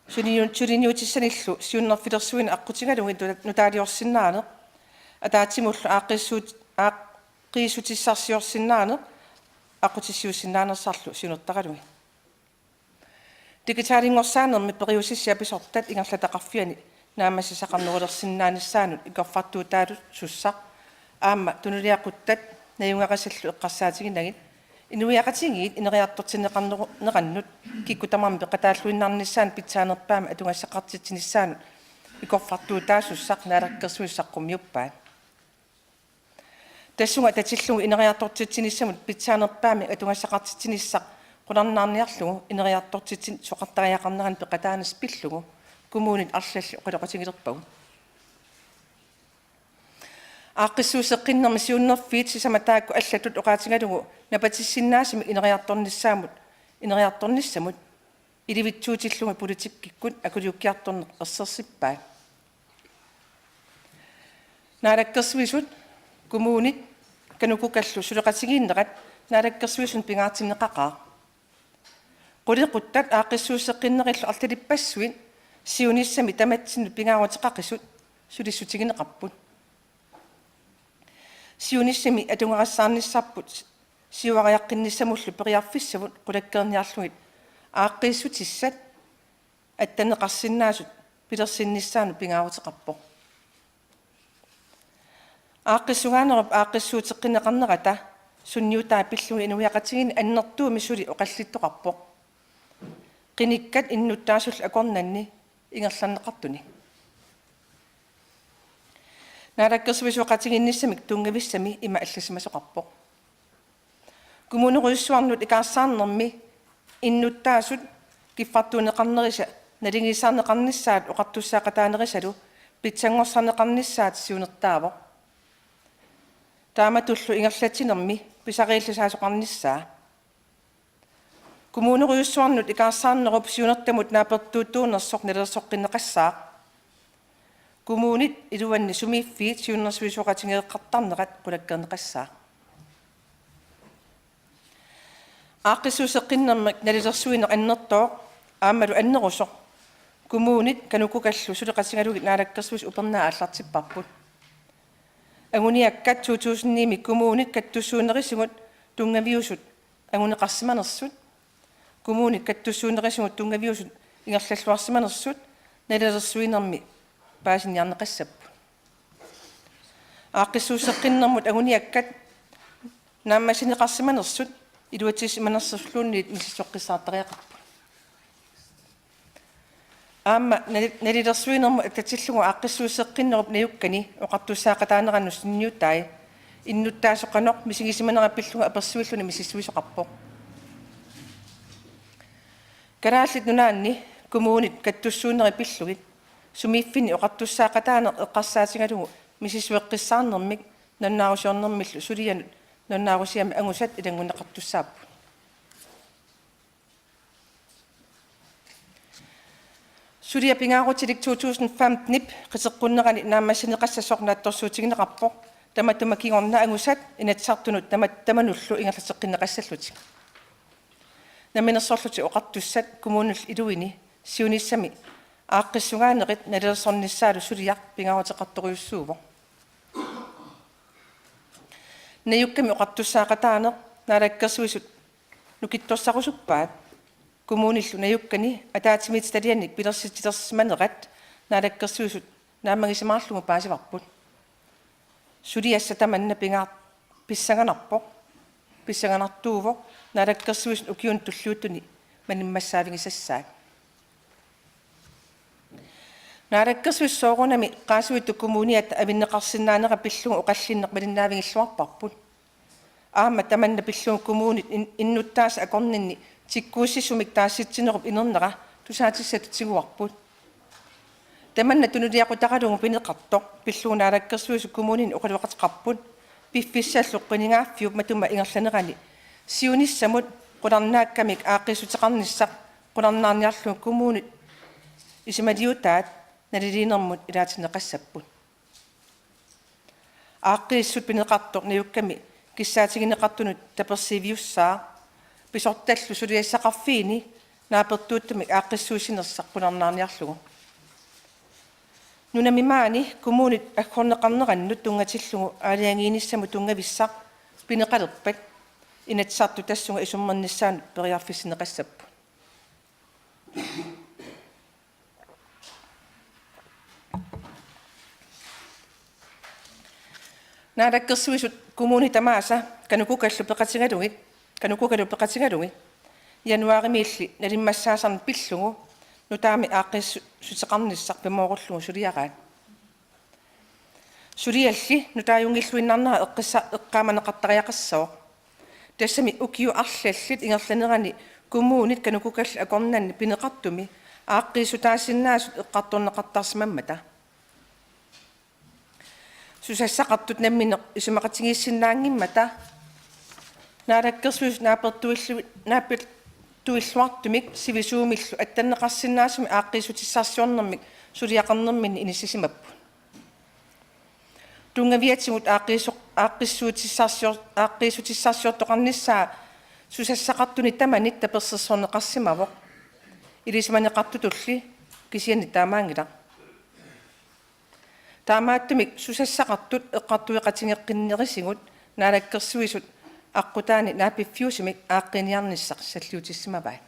Suliniu-, suliniutissanillu siunnerfilersuineq aqqutigalugu nuta-, nutaaliorsinnaaneq, ataatsimullu aaqqiissuut-, aaqqiissutissarsiorsinnaaneq aqqutissiuussinnaanersarlu siunertaralugit. Digitalinngorsaannermi periusissiat pisortat ingerlataqarfianni naammassisaqarnerulersinnaanissaannut ikorfartuutaasussaq aamma tunuliaquttat najugarisallu eqqarsaatiginagit inuiaqatigiit ineriartortinneqarneru-, neqannut kikkut tamarmik peqataalluinnaanissannut pitsaanerpaamik atugassaqartitsinissaanut ikorfartuutaasussaq Naalakkersuisut saqqummiuppaat. Tassunga atatillugu ineriartortitsinissamut pitsaanerpaamik atugassaqartitsinissaq qularnaarniarlugu ineriartortitsineq suleqattariaqarnerannut peqataanissaq pillugu kommunit arlallit oqaloqatigilerpagut. Aaqqissuusseqqinnermi siunnerfiit sisamat taakku allatut oqaatigalugu napatissinnaasumik ineriartornissaamut, ineriartornissamut ilivitsuutillugit politikkikkut akuliukkiartorneq ersersippaat. Naalakkersuisut kommunit KANUKOKA-llu suleqatigiinnerat Naalakkersuisunut pingaartinneqaqaaq. Qulequttat aaqqissuusseqqinnerillu arlalippassuit siunissami tamatsinnut pingaaruteqaqisut sulissutigineqarput. Siunissami atugarissaarnissarput siuariaqqinnissamullu periarfissavut qulakkeerniarlugit aaqqiissutissat attanneqarsinnaasut pilersinnissaannut pingaaruteqarpoq. Aaqqissugaanerup aaqqissuuteqqinneqarnerata sunniutaa pillugu inuiaqatigiinni annertuumik suli oqallittoqarpoq. Qinikkat innuttaasullu akornanni ingerlanneqartunik. Naalakkersuisooqatigiinnissamik tunngavissami ima allassimasoqarpoq. Kommunerujussuarnut ikaarsaarnermi innuttaasut kiffartuunneqarnerisa naligiissaarneqarnissaat oqartussaaqataanerisalu pitsanngorsarneqarnissaat siunertaavoq. Taamatullu ingerlatsinermi pisariillisaasoqarnissaa. Kommunerujussuarnut ikaarsaarnerup siunertamut naapertuuttuunersoq nalilersoqqinneqassaaq. Kommunit iluanni sumiiffiit siunnersuisoqatigeeqartarnerat qulakkeerneqassaaq. Aaqqissuusseqqinnermik nalilersuineq annertooq aammalu annerusoq kommunit KANUKOKA-llu suleqatigalugit Naalakkersuisut upernaaq aallartipparput. Anguniakkat to tusind ni-mi kommunit kattussuunerisigut tunngaviusut anguneqarsimanersut, kommunit kattussuunerisigut tunngaviusut ingerlalluarsimanersut nalilersuinermi paasiniarneqassapput. Aaqqissuusseqqinnermut anguniakkat naammassineqarsimanersut iluatsisimanersorluunniit misissoqqissaartariaqarput. Aamma nali-, nalilersuinermut atatillugu aaqqissuusseqqinnerup najukkani oqartussaaqataanerannut sunniutai innuttaasoq qanoq misigisimanera pillugu apersuilluni misissuisoqarpoq. Kalaallit Nunaanni kommunit kattussuunerit pillugit sumiiffinni oqartussaaqataaneq eqqarsaatigalugu misissueqqissaarnermik nalunaarusiornermillu sulianut nalunaarusiami angusat ilanngunneqartussaapput. Suliaq pingaarutilik to tusind femten-ip qiteqqunnerani naammassineqassasoq naatsorsuutigineqarpoq, tamatuma kingorna angusat Inatsisartunut tama-, tamanullu ingerlateqqinneqassallutik. Namminersorlutik Oqartussat kommunillu iluini siunissami aaqqissugaanerit nalilersornissaalu suliaq pingaaruteqartorujussuuvoq. Najukkami oqartussaaqataaneq Naalakkersuisut nukittorsarusuppaat, kommunillu najukkani ataatsimiititalianik pilersitsilersimanerat Naalakkersuisut naammagisimaarlugu paasivarput. Suliassaq tamanna pingaar-, pissanganarpoq, pissanganartuuvoq Naalakkersuisut ukiuni tulliuttuni manimmassaavigisassaat. Naalakkersuisut soorunami Qaasuitsup Kommuniata avinneqarsinnaanera pillugu oqallinneq malinnaavigilluarparput. Aamma tamanna pillugu kommunit in-, innuttaasut akornanni tikkuussisumik taasitsinerup inernera tusaatissatut tiguarput. Tamanna tunuliaqutaralugu pineqartoq pillugu Naalakkersuisut kommunini oqaloqateqarput piffissallu qinigaaffiup matuma ingerlanerani siunissamut qularnaakkamik aaqqiissuteqarnissaq qularnaarniarlugu kommunit isumaliutaat naliliinermut ilaatinneqassapput. Aaqqiissut pineqartoq najukkami kissaatigineqartunut tapersiiviussaaq, pisortallu suliassaqarfiini naapertuuttumik aaqqissuussinersaq qularnaarniarlugu. Nunami maani kommunit aggorneqarnerannut tunngatillugu aalajangiinissamut tunngavissaq pineqalerpat Inatsisartut tassunga isummernissaanut periarfissinneqassapput. Naalakkersuisut kommunit tamaasa KANUKOKA-llu peqatigalugit, KANUKOKA-llu peqatigalugit januaarimiilli nalimmassaasarneq pillugu nutaamik aaqqiissuteqarnissaq pimoorullugu suliaraat. Sulialli nutaajunngilluinnarnera eqqissa-, eqqaamaneqartariaqassaaq. Tassami ukiut arlallit ingerlaneranni kommunit KANUKOKA-llu akornanni pineqartumi aaqqiissutaasinnaasut eqqartorneqartarsimammata. Susassaqartut namminneq isumaqatigiissinnaanngimmata Naalakkersuisut naapertuillu-, naapertuilluartumik sivisuumillu attanneqarsinnaasumik aaqqiissutissarsiornermik suliaqarnerminni inissisimapput. Tunngaviatigut aaqqissu-, aaqqissuutissarsior-, aaqqissuutissarsiortoqarnissaa susassaqartuni tamanit tapersersorneqarsimavoq. Ilisimaneqartutulli kisianni taamaanngilaq. Taamaattumik susassaqartut eqqartueqatigeqqinnerisigut Naalakkersuisut aqqutaani naapiffiusumik aaqqiiniarnissaq salliutissimavaat.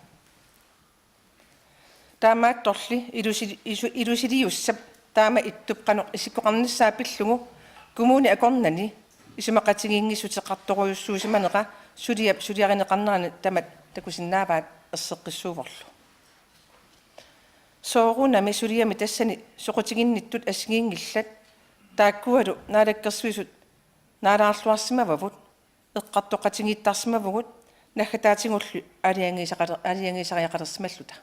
Taamaattorli ilusi-, isu-, ilusiliussap taama ittup qanoq isikkoqarnissaa pillugu kommunit akornanni isumaqatigiinngissuteqartorujussuusimanera suliap suliarineqarnerani tamat takusinnaavaat erseqqissuuvorlu. Soorunami suliami tassani soqutiginnittut assigiinngillat, taakkualu Naalakkersuisut naalaarluarsimavavut, eqqartoqatigiittarsimavugut, naggataatigullu aalajangiisaqaler-, aalajangiisariaqalersimalluta.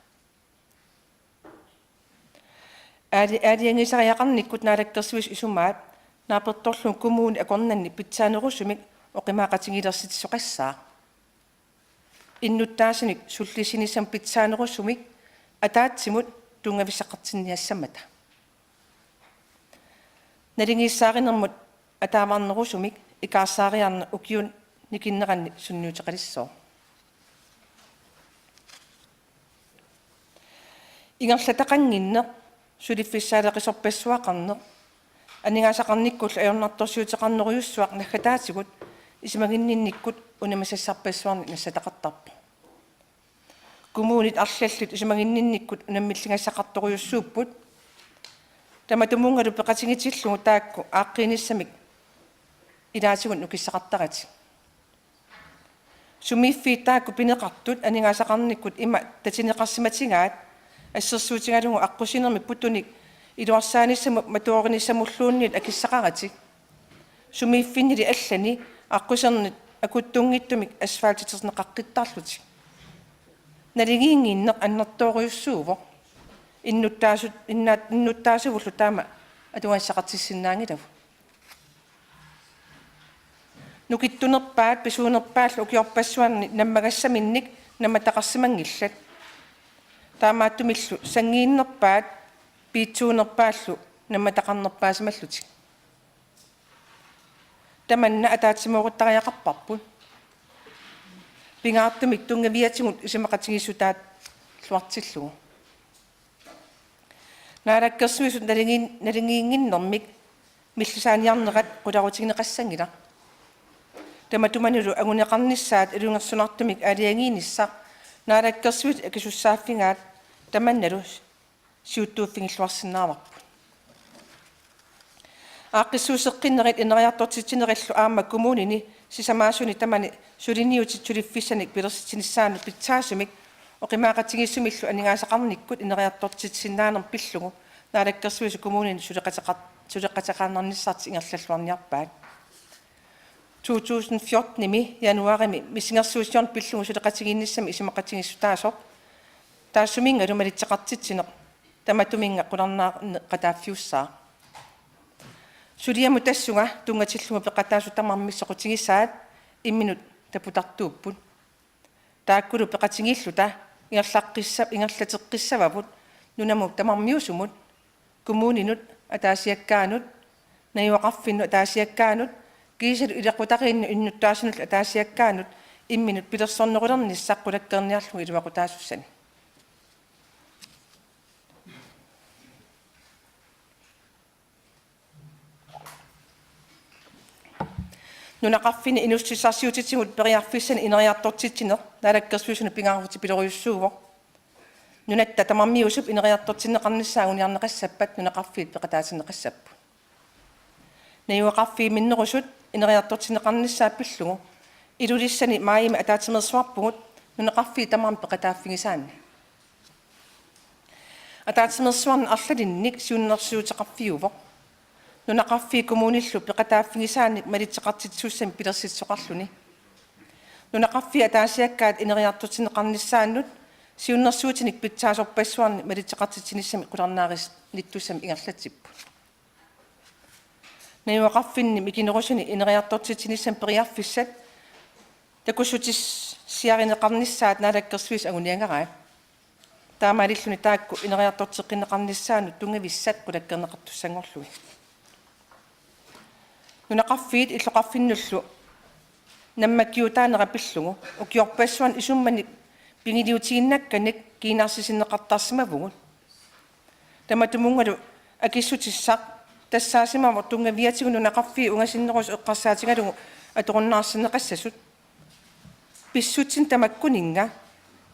Aali-, aalajangiisariaqarnikkut Naalakkersuisut isumaat naapertorlugu kommunit akornanni pitsaanerusumik oqimaaqatigiilersitsisoqassaaq. Innuttaasunik sullissinissamut pitsaanerusumik ataatsimut tunngavissaqartinniassammata. Naligiissaarinermut ataavarnerusumik ikaarsaariarneq ukiuni nikinneranni sunniuteqalissooq. Ingerlataqannginneq, suliffissaaleqisorpassuaqarneq, aningaasaqarnikkullu ajornartorsiuteqarnerujussuaq naggataatigut isumaginninnikkut unammisassarpassuarnik nassataqartarpoq. Kommunit arlallit isumaginninnikkut unammilligassaqartorujussuupput. Tamatumunngalu peqatigitillugu taakku aaqqiinissamik ilaatigut nukissaqartaratik. Sumiiffiit taakku pineqartut aningaasaqarnikkut ima tatineqarsimatigaat assersuutigalugu aqqusinermi putunik iluarsaanissamut matuorinissamulluunniit akissaqaratik. Sumiiffinnili allani aqqusernit akuttunngitsumik asfaltiterneqaqqittarlutik. Naligiinnginneq annertoorujussuuvoq. Innuttaasu-, inna-, innuttaasuvullu taama atugassaqartissinnaanngilagut. Nukittunerpaat pisuunerpaallu ukiorpassuarni nammagassaminnik nammataqarsimanngillat. Taamaattumillu sanngiinnerpaat piitsuunerpaallu nammataqarnerpaasimallutik. Tamanna ataatsimooruttariaqarparput. Pingaartumik tunngaviatigut isumaqatigiissutaalluartillugu. Naalakkersuisut naligiin-, naligiinnginnermik millusaaniarnerat qularutigineqassanngilaq. Tamatumanilu anguneqarnissaat ilungersunartumik aalajangiinissaq Naalakkersuisut akisussaaffigaat tamannalu siuttuuffigilluarsinnaavarput. Aaqqissuusseqqinnerit ineriartortitsinerillu aamma kommunini sisamaasuni tamani suliniutit suliffissanik pilersitsinissaannut pitsaasumik oqimaaqatigiissumillu aningaasaqarnikkut ineriartortitsisinnaanermut pillugu Naalakkersuisut kommunini suleqateqar-, suleqateqarnissartik ingerlalluarniarpaat. To tusind fjortenimi januaarimi missingersuussiorneq pillugu suleqatigiinnissamik isumaqatigiissutaasoq taassuminngalu malitseqartitsineq tamatuminnga qularnaaneqataaffiussaaq. Suliamut tassunga tunngatillugu peqataasut tamarmik soqutigisaat imminut taputartuupput. Taakkulu peqatigiilluta ingerlaqqissa-, ingerlateqqissavavut nunamut tamarmiusumut, kommuninut ataasiakkaanut, najugaqarfinnut ataasiakkaanut, kiisalu ilaqutariinnut innuttaasunullu ataasiakkaanut imminut pilersornerulernissaq qulakkeerniarlugu iluaqutaasussanik. Nunaqarfinni inuussutissarsiutitigut periarfissanik ineriartortitsineq Naalakkersuisunut pingaartipilorujussuuvoq. Nunatta tamarmiusup ineriartortinneqarnissaa anguniarneqassappat nunaqarfiit peqataatinneqassapput. Najugaqarfiit minnerusut ineriartortinneqarnissaat pillugu Ilulissani maajimi ataatsimeersuarpugut nunaqarfiit tamarmik peqataaffigisaanni. Ataatsimeersuarneq arlalinnik siunnersuuteqarfiuvoq. Nunaqarfiit kommunillu peqataaffigisaannik malitseqartitsisussamik pilersitsisoqarluni. Nunaqarfiit ataasiakkaat ineriartortinneqarnissaannut siunnersuutinik pitsaasorpassuarnik malitseqartitsinissamik qularnaarnittussamik ingerlatsipput. Najugaqarfinni mikinerusuni ineriartortitsinissamut periarfissat takussutissiarineqarnissaat Naalakkersuisut anguniagarai. Taamaalilluni taakku ineriartorteqqinneqarnissaannut tunngavissat qulakkeerneqartussanngorlugit. Nunaqarfiit illoqarfinnullu nammakkiutaanera pillugu ukiorpassuarni isumanik pigiliutiginnakkanik kiinarsisinneqartarsimavugut. Tamatumunngalu akissutissaq tassaasimavoq tunngaviatigut nunaqarfiit ungasinnerusut eqqarsaatigalugu atorunnaarsinneqassasut. Pissutsit tamakkuninnga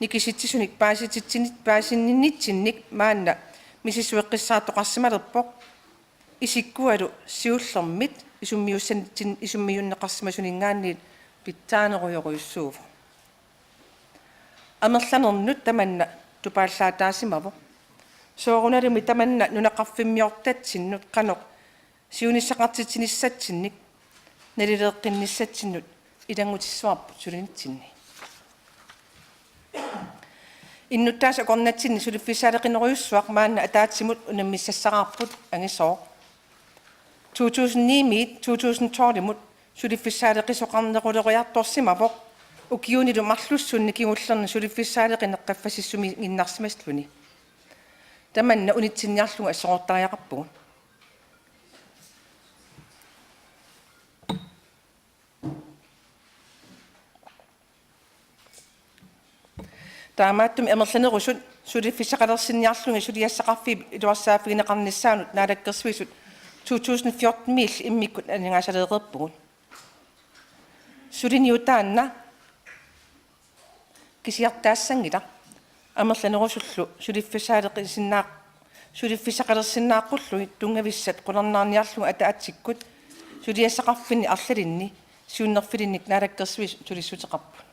nikisitsisunik paasititsinit-, paasinnitsinnik maanna misissueqqissaartoqarsimalerpoq. Isikkualu siullermit isummiussanitsin-, isummiunneqarsimasuninngaanniit pitsaanerujorujussuuvoq. Amerlanernut tamanna tupaallaataasimavoq. Soorunalumi tamanna nunaqarfimmiortatsinnut qanoq siunissaqartitsinissatsinnik nalileeqqinnissatsinnut ilanngutissavarput sulinitsinni. Innuttaasut akornatsinni suliffissaaleqinerujussuaq maanna ataatsimut unammissassaraarput angisooq. To tusind ni-miit to tusind tolv-imut suliffissaaleqisoqarneruleriartorsimavoq ukiunilu marlussunni kingullerni suliffissaaleqineq qaffasissumiiginnarsimalluni. Tamanna unitsinniarlugu asserortariaqarpugut. Taamaattumik amerlanerusut suliffissaqalersinniarlugit suliassaqarfiup iluarsaaffigineqarnissaanut Naalakkersuisut to tusind fjorten-miilli immikkut aningaasaleereerpugut. Suliniutaanna kisiartaassanngilaq. Amerlanerusullu suliffissaaleqisinnaaq-, suliffissaqalersinnaaqqullugit tunngavissat qularnaarniarlugu ataatsikkut suliassaqarfinni arlalinni siunnerfilinnik Naalakkersuisut sulissuteqarput.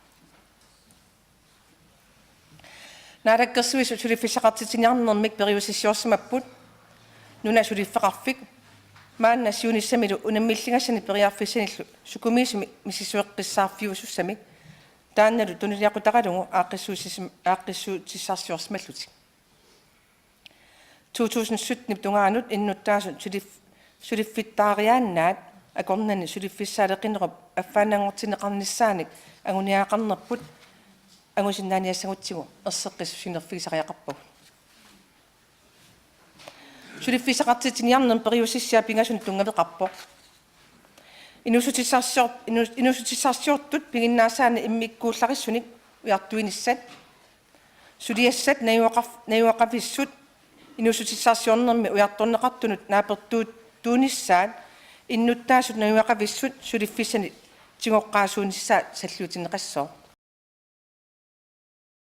Naalakkersuisut suliffissaqartitsiniarnermik periusissiorsimapput Nunat Suliffeqarfik, maanna siunissamilu unammilligassanik periarfissanillu sukumiisumik misissueqqissaarfiusussamik, taannalu tunuliaqutaralugu aaqqissuussim-, aaqqissuutissarsiorsimallutik. To tusind sytten-ip tungaanut innuttaasut sulif-, suliffittaariaannaat akornanni suliffissaaleqinerup affaannanngortinneqarnissaanik anguniagaqarnerput angusinnaaniassagutsigu erseqqissut siunerfigisariaqarpagut. Suliffissaqartitsiniarnermut periusissiaq pingasunut tunngaveqarpoq. Inuussutissarsior-, inus-, inuussutissarsiortut piginnaasaanik immikkuullarissunik ujartuinissat. Suliassat najugaqar-, najugaqavissut inuussutissarsiornermi ujartorneqartunut naapertuuttuunissaat innuttaasut najugaqavissut suliffissanik tigoqqaasuunissaat salliutinneqassooq.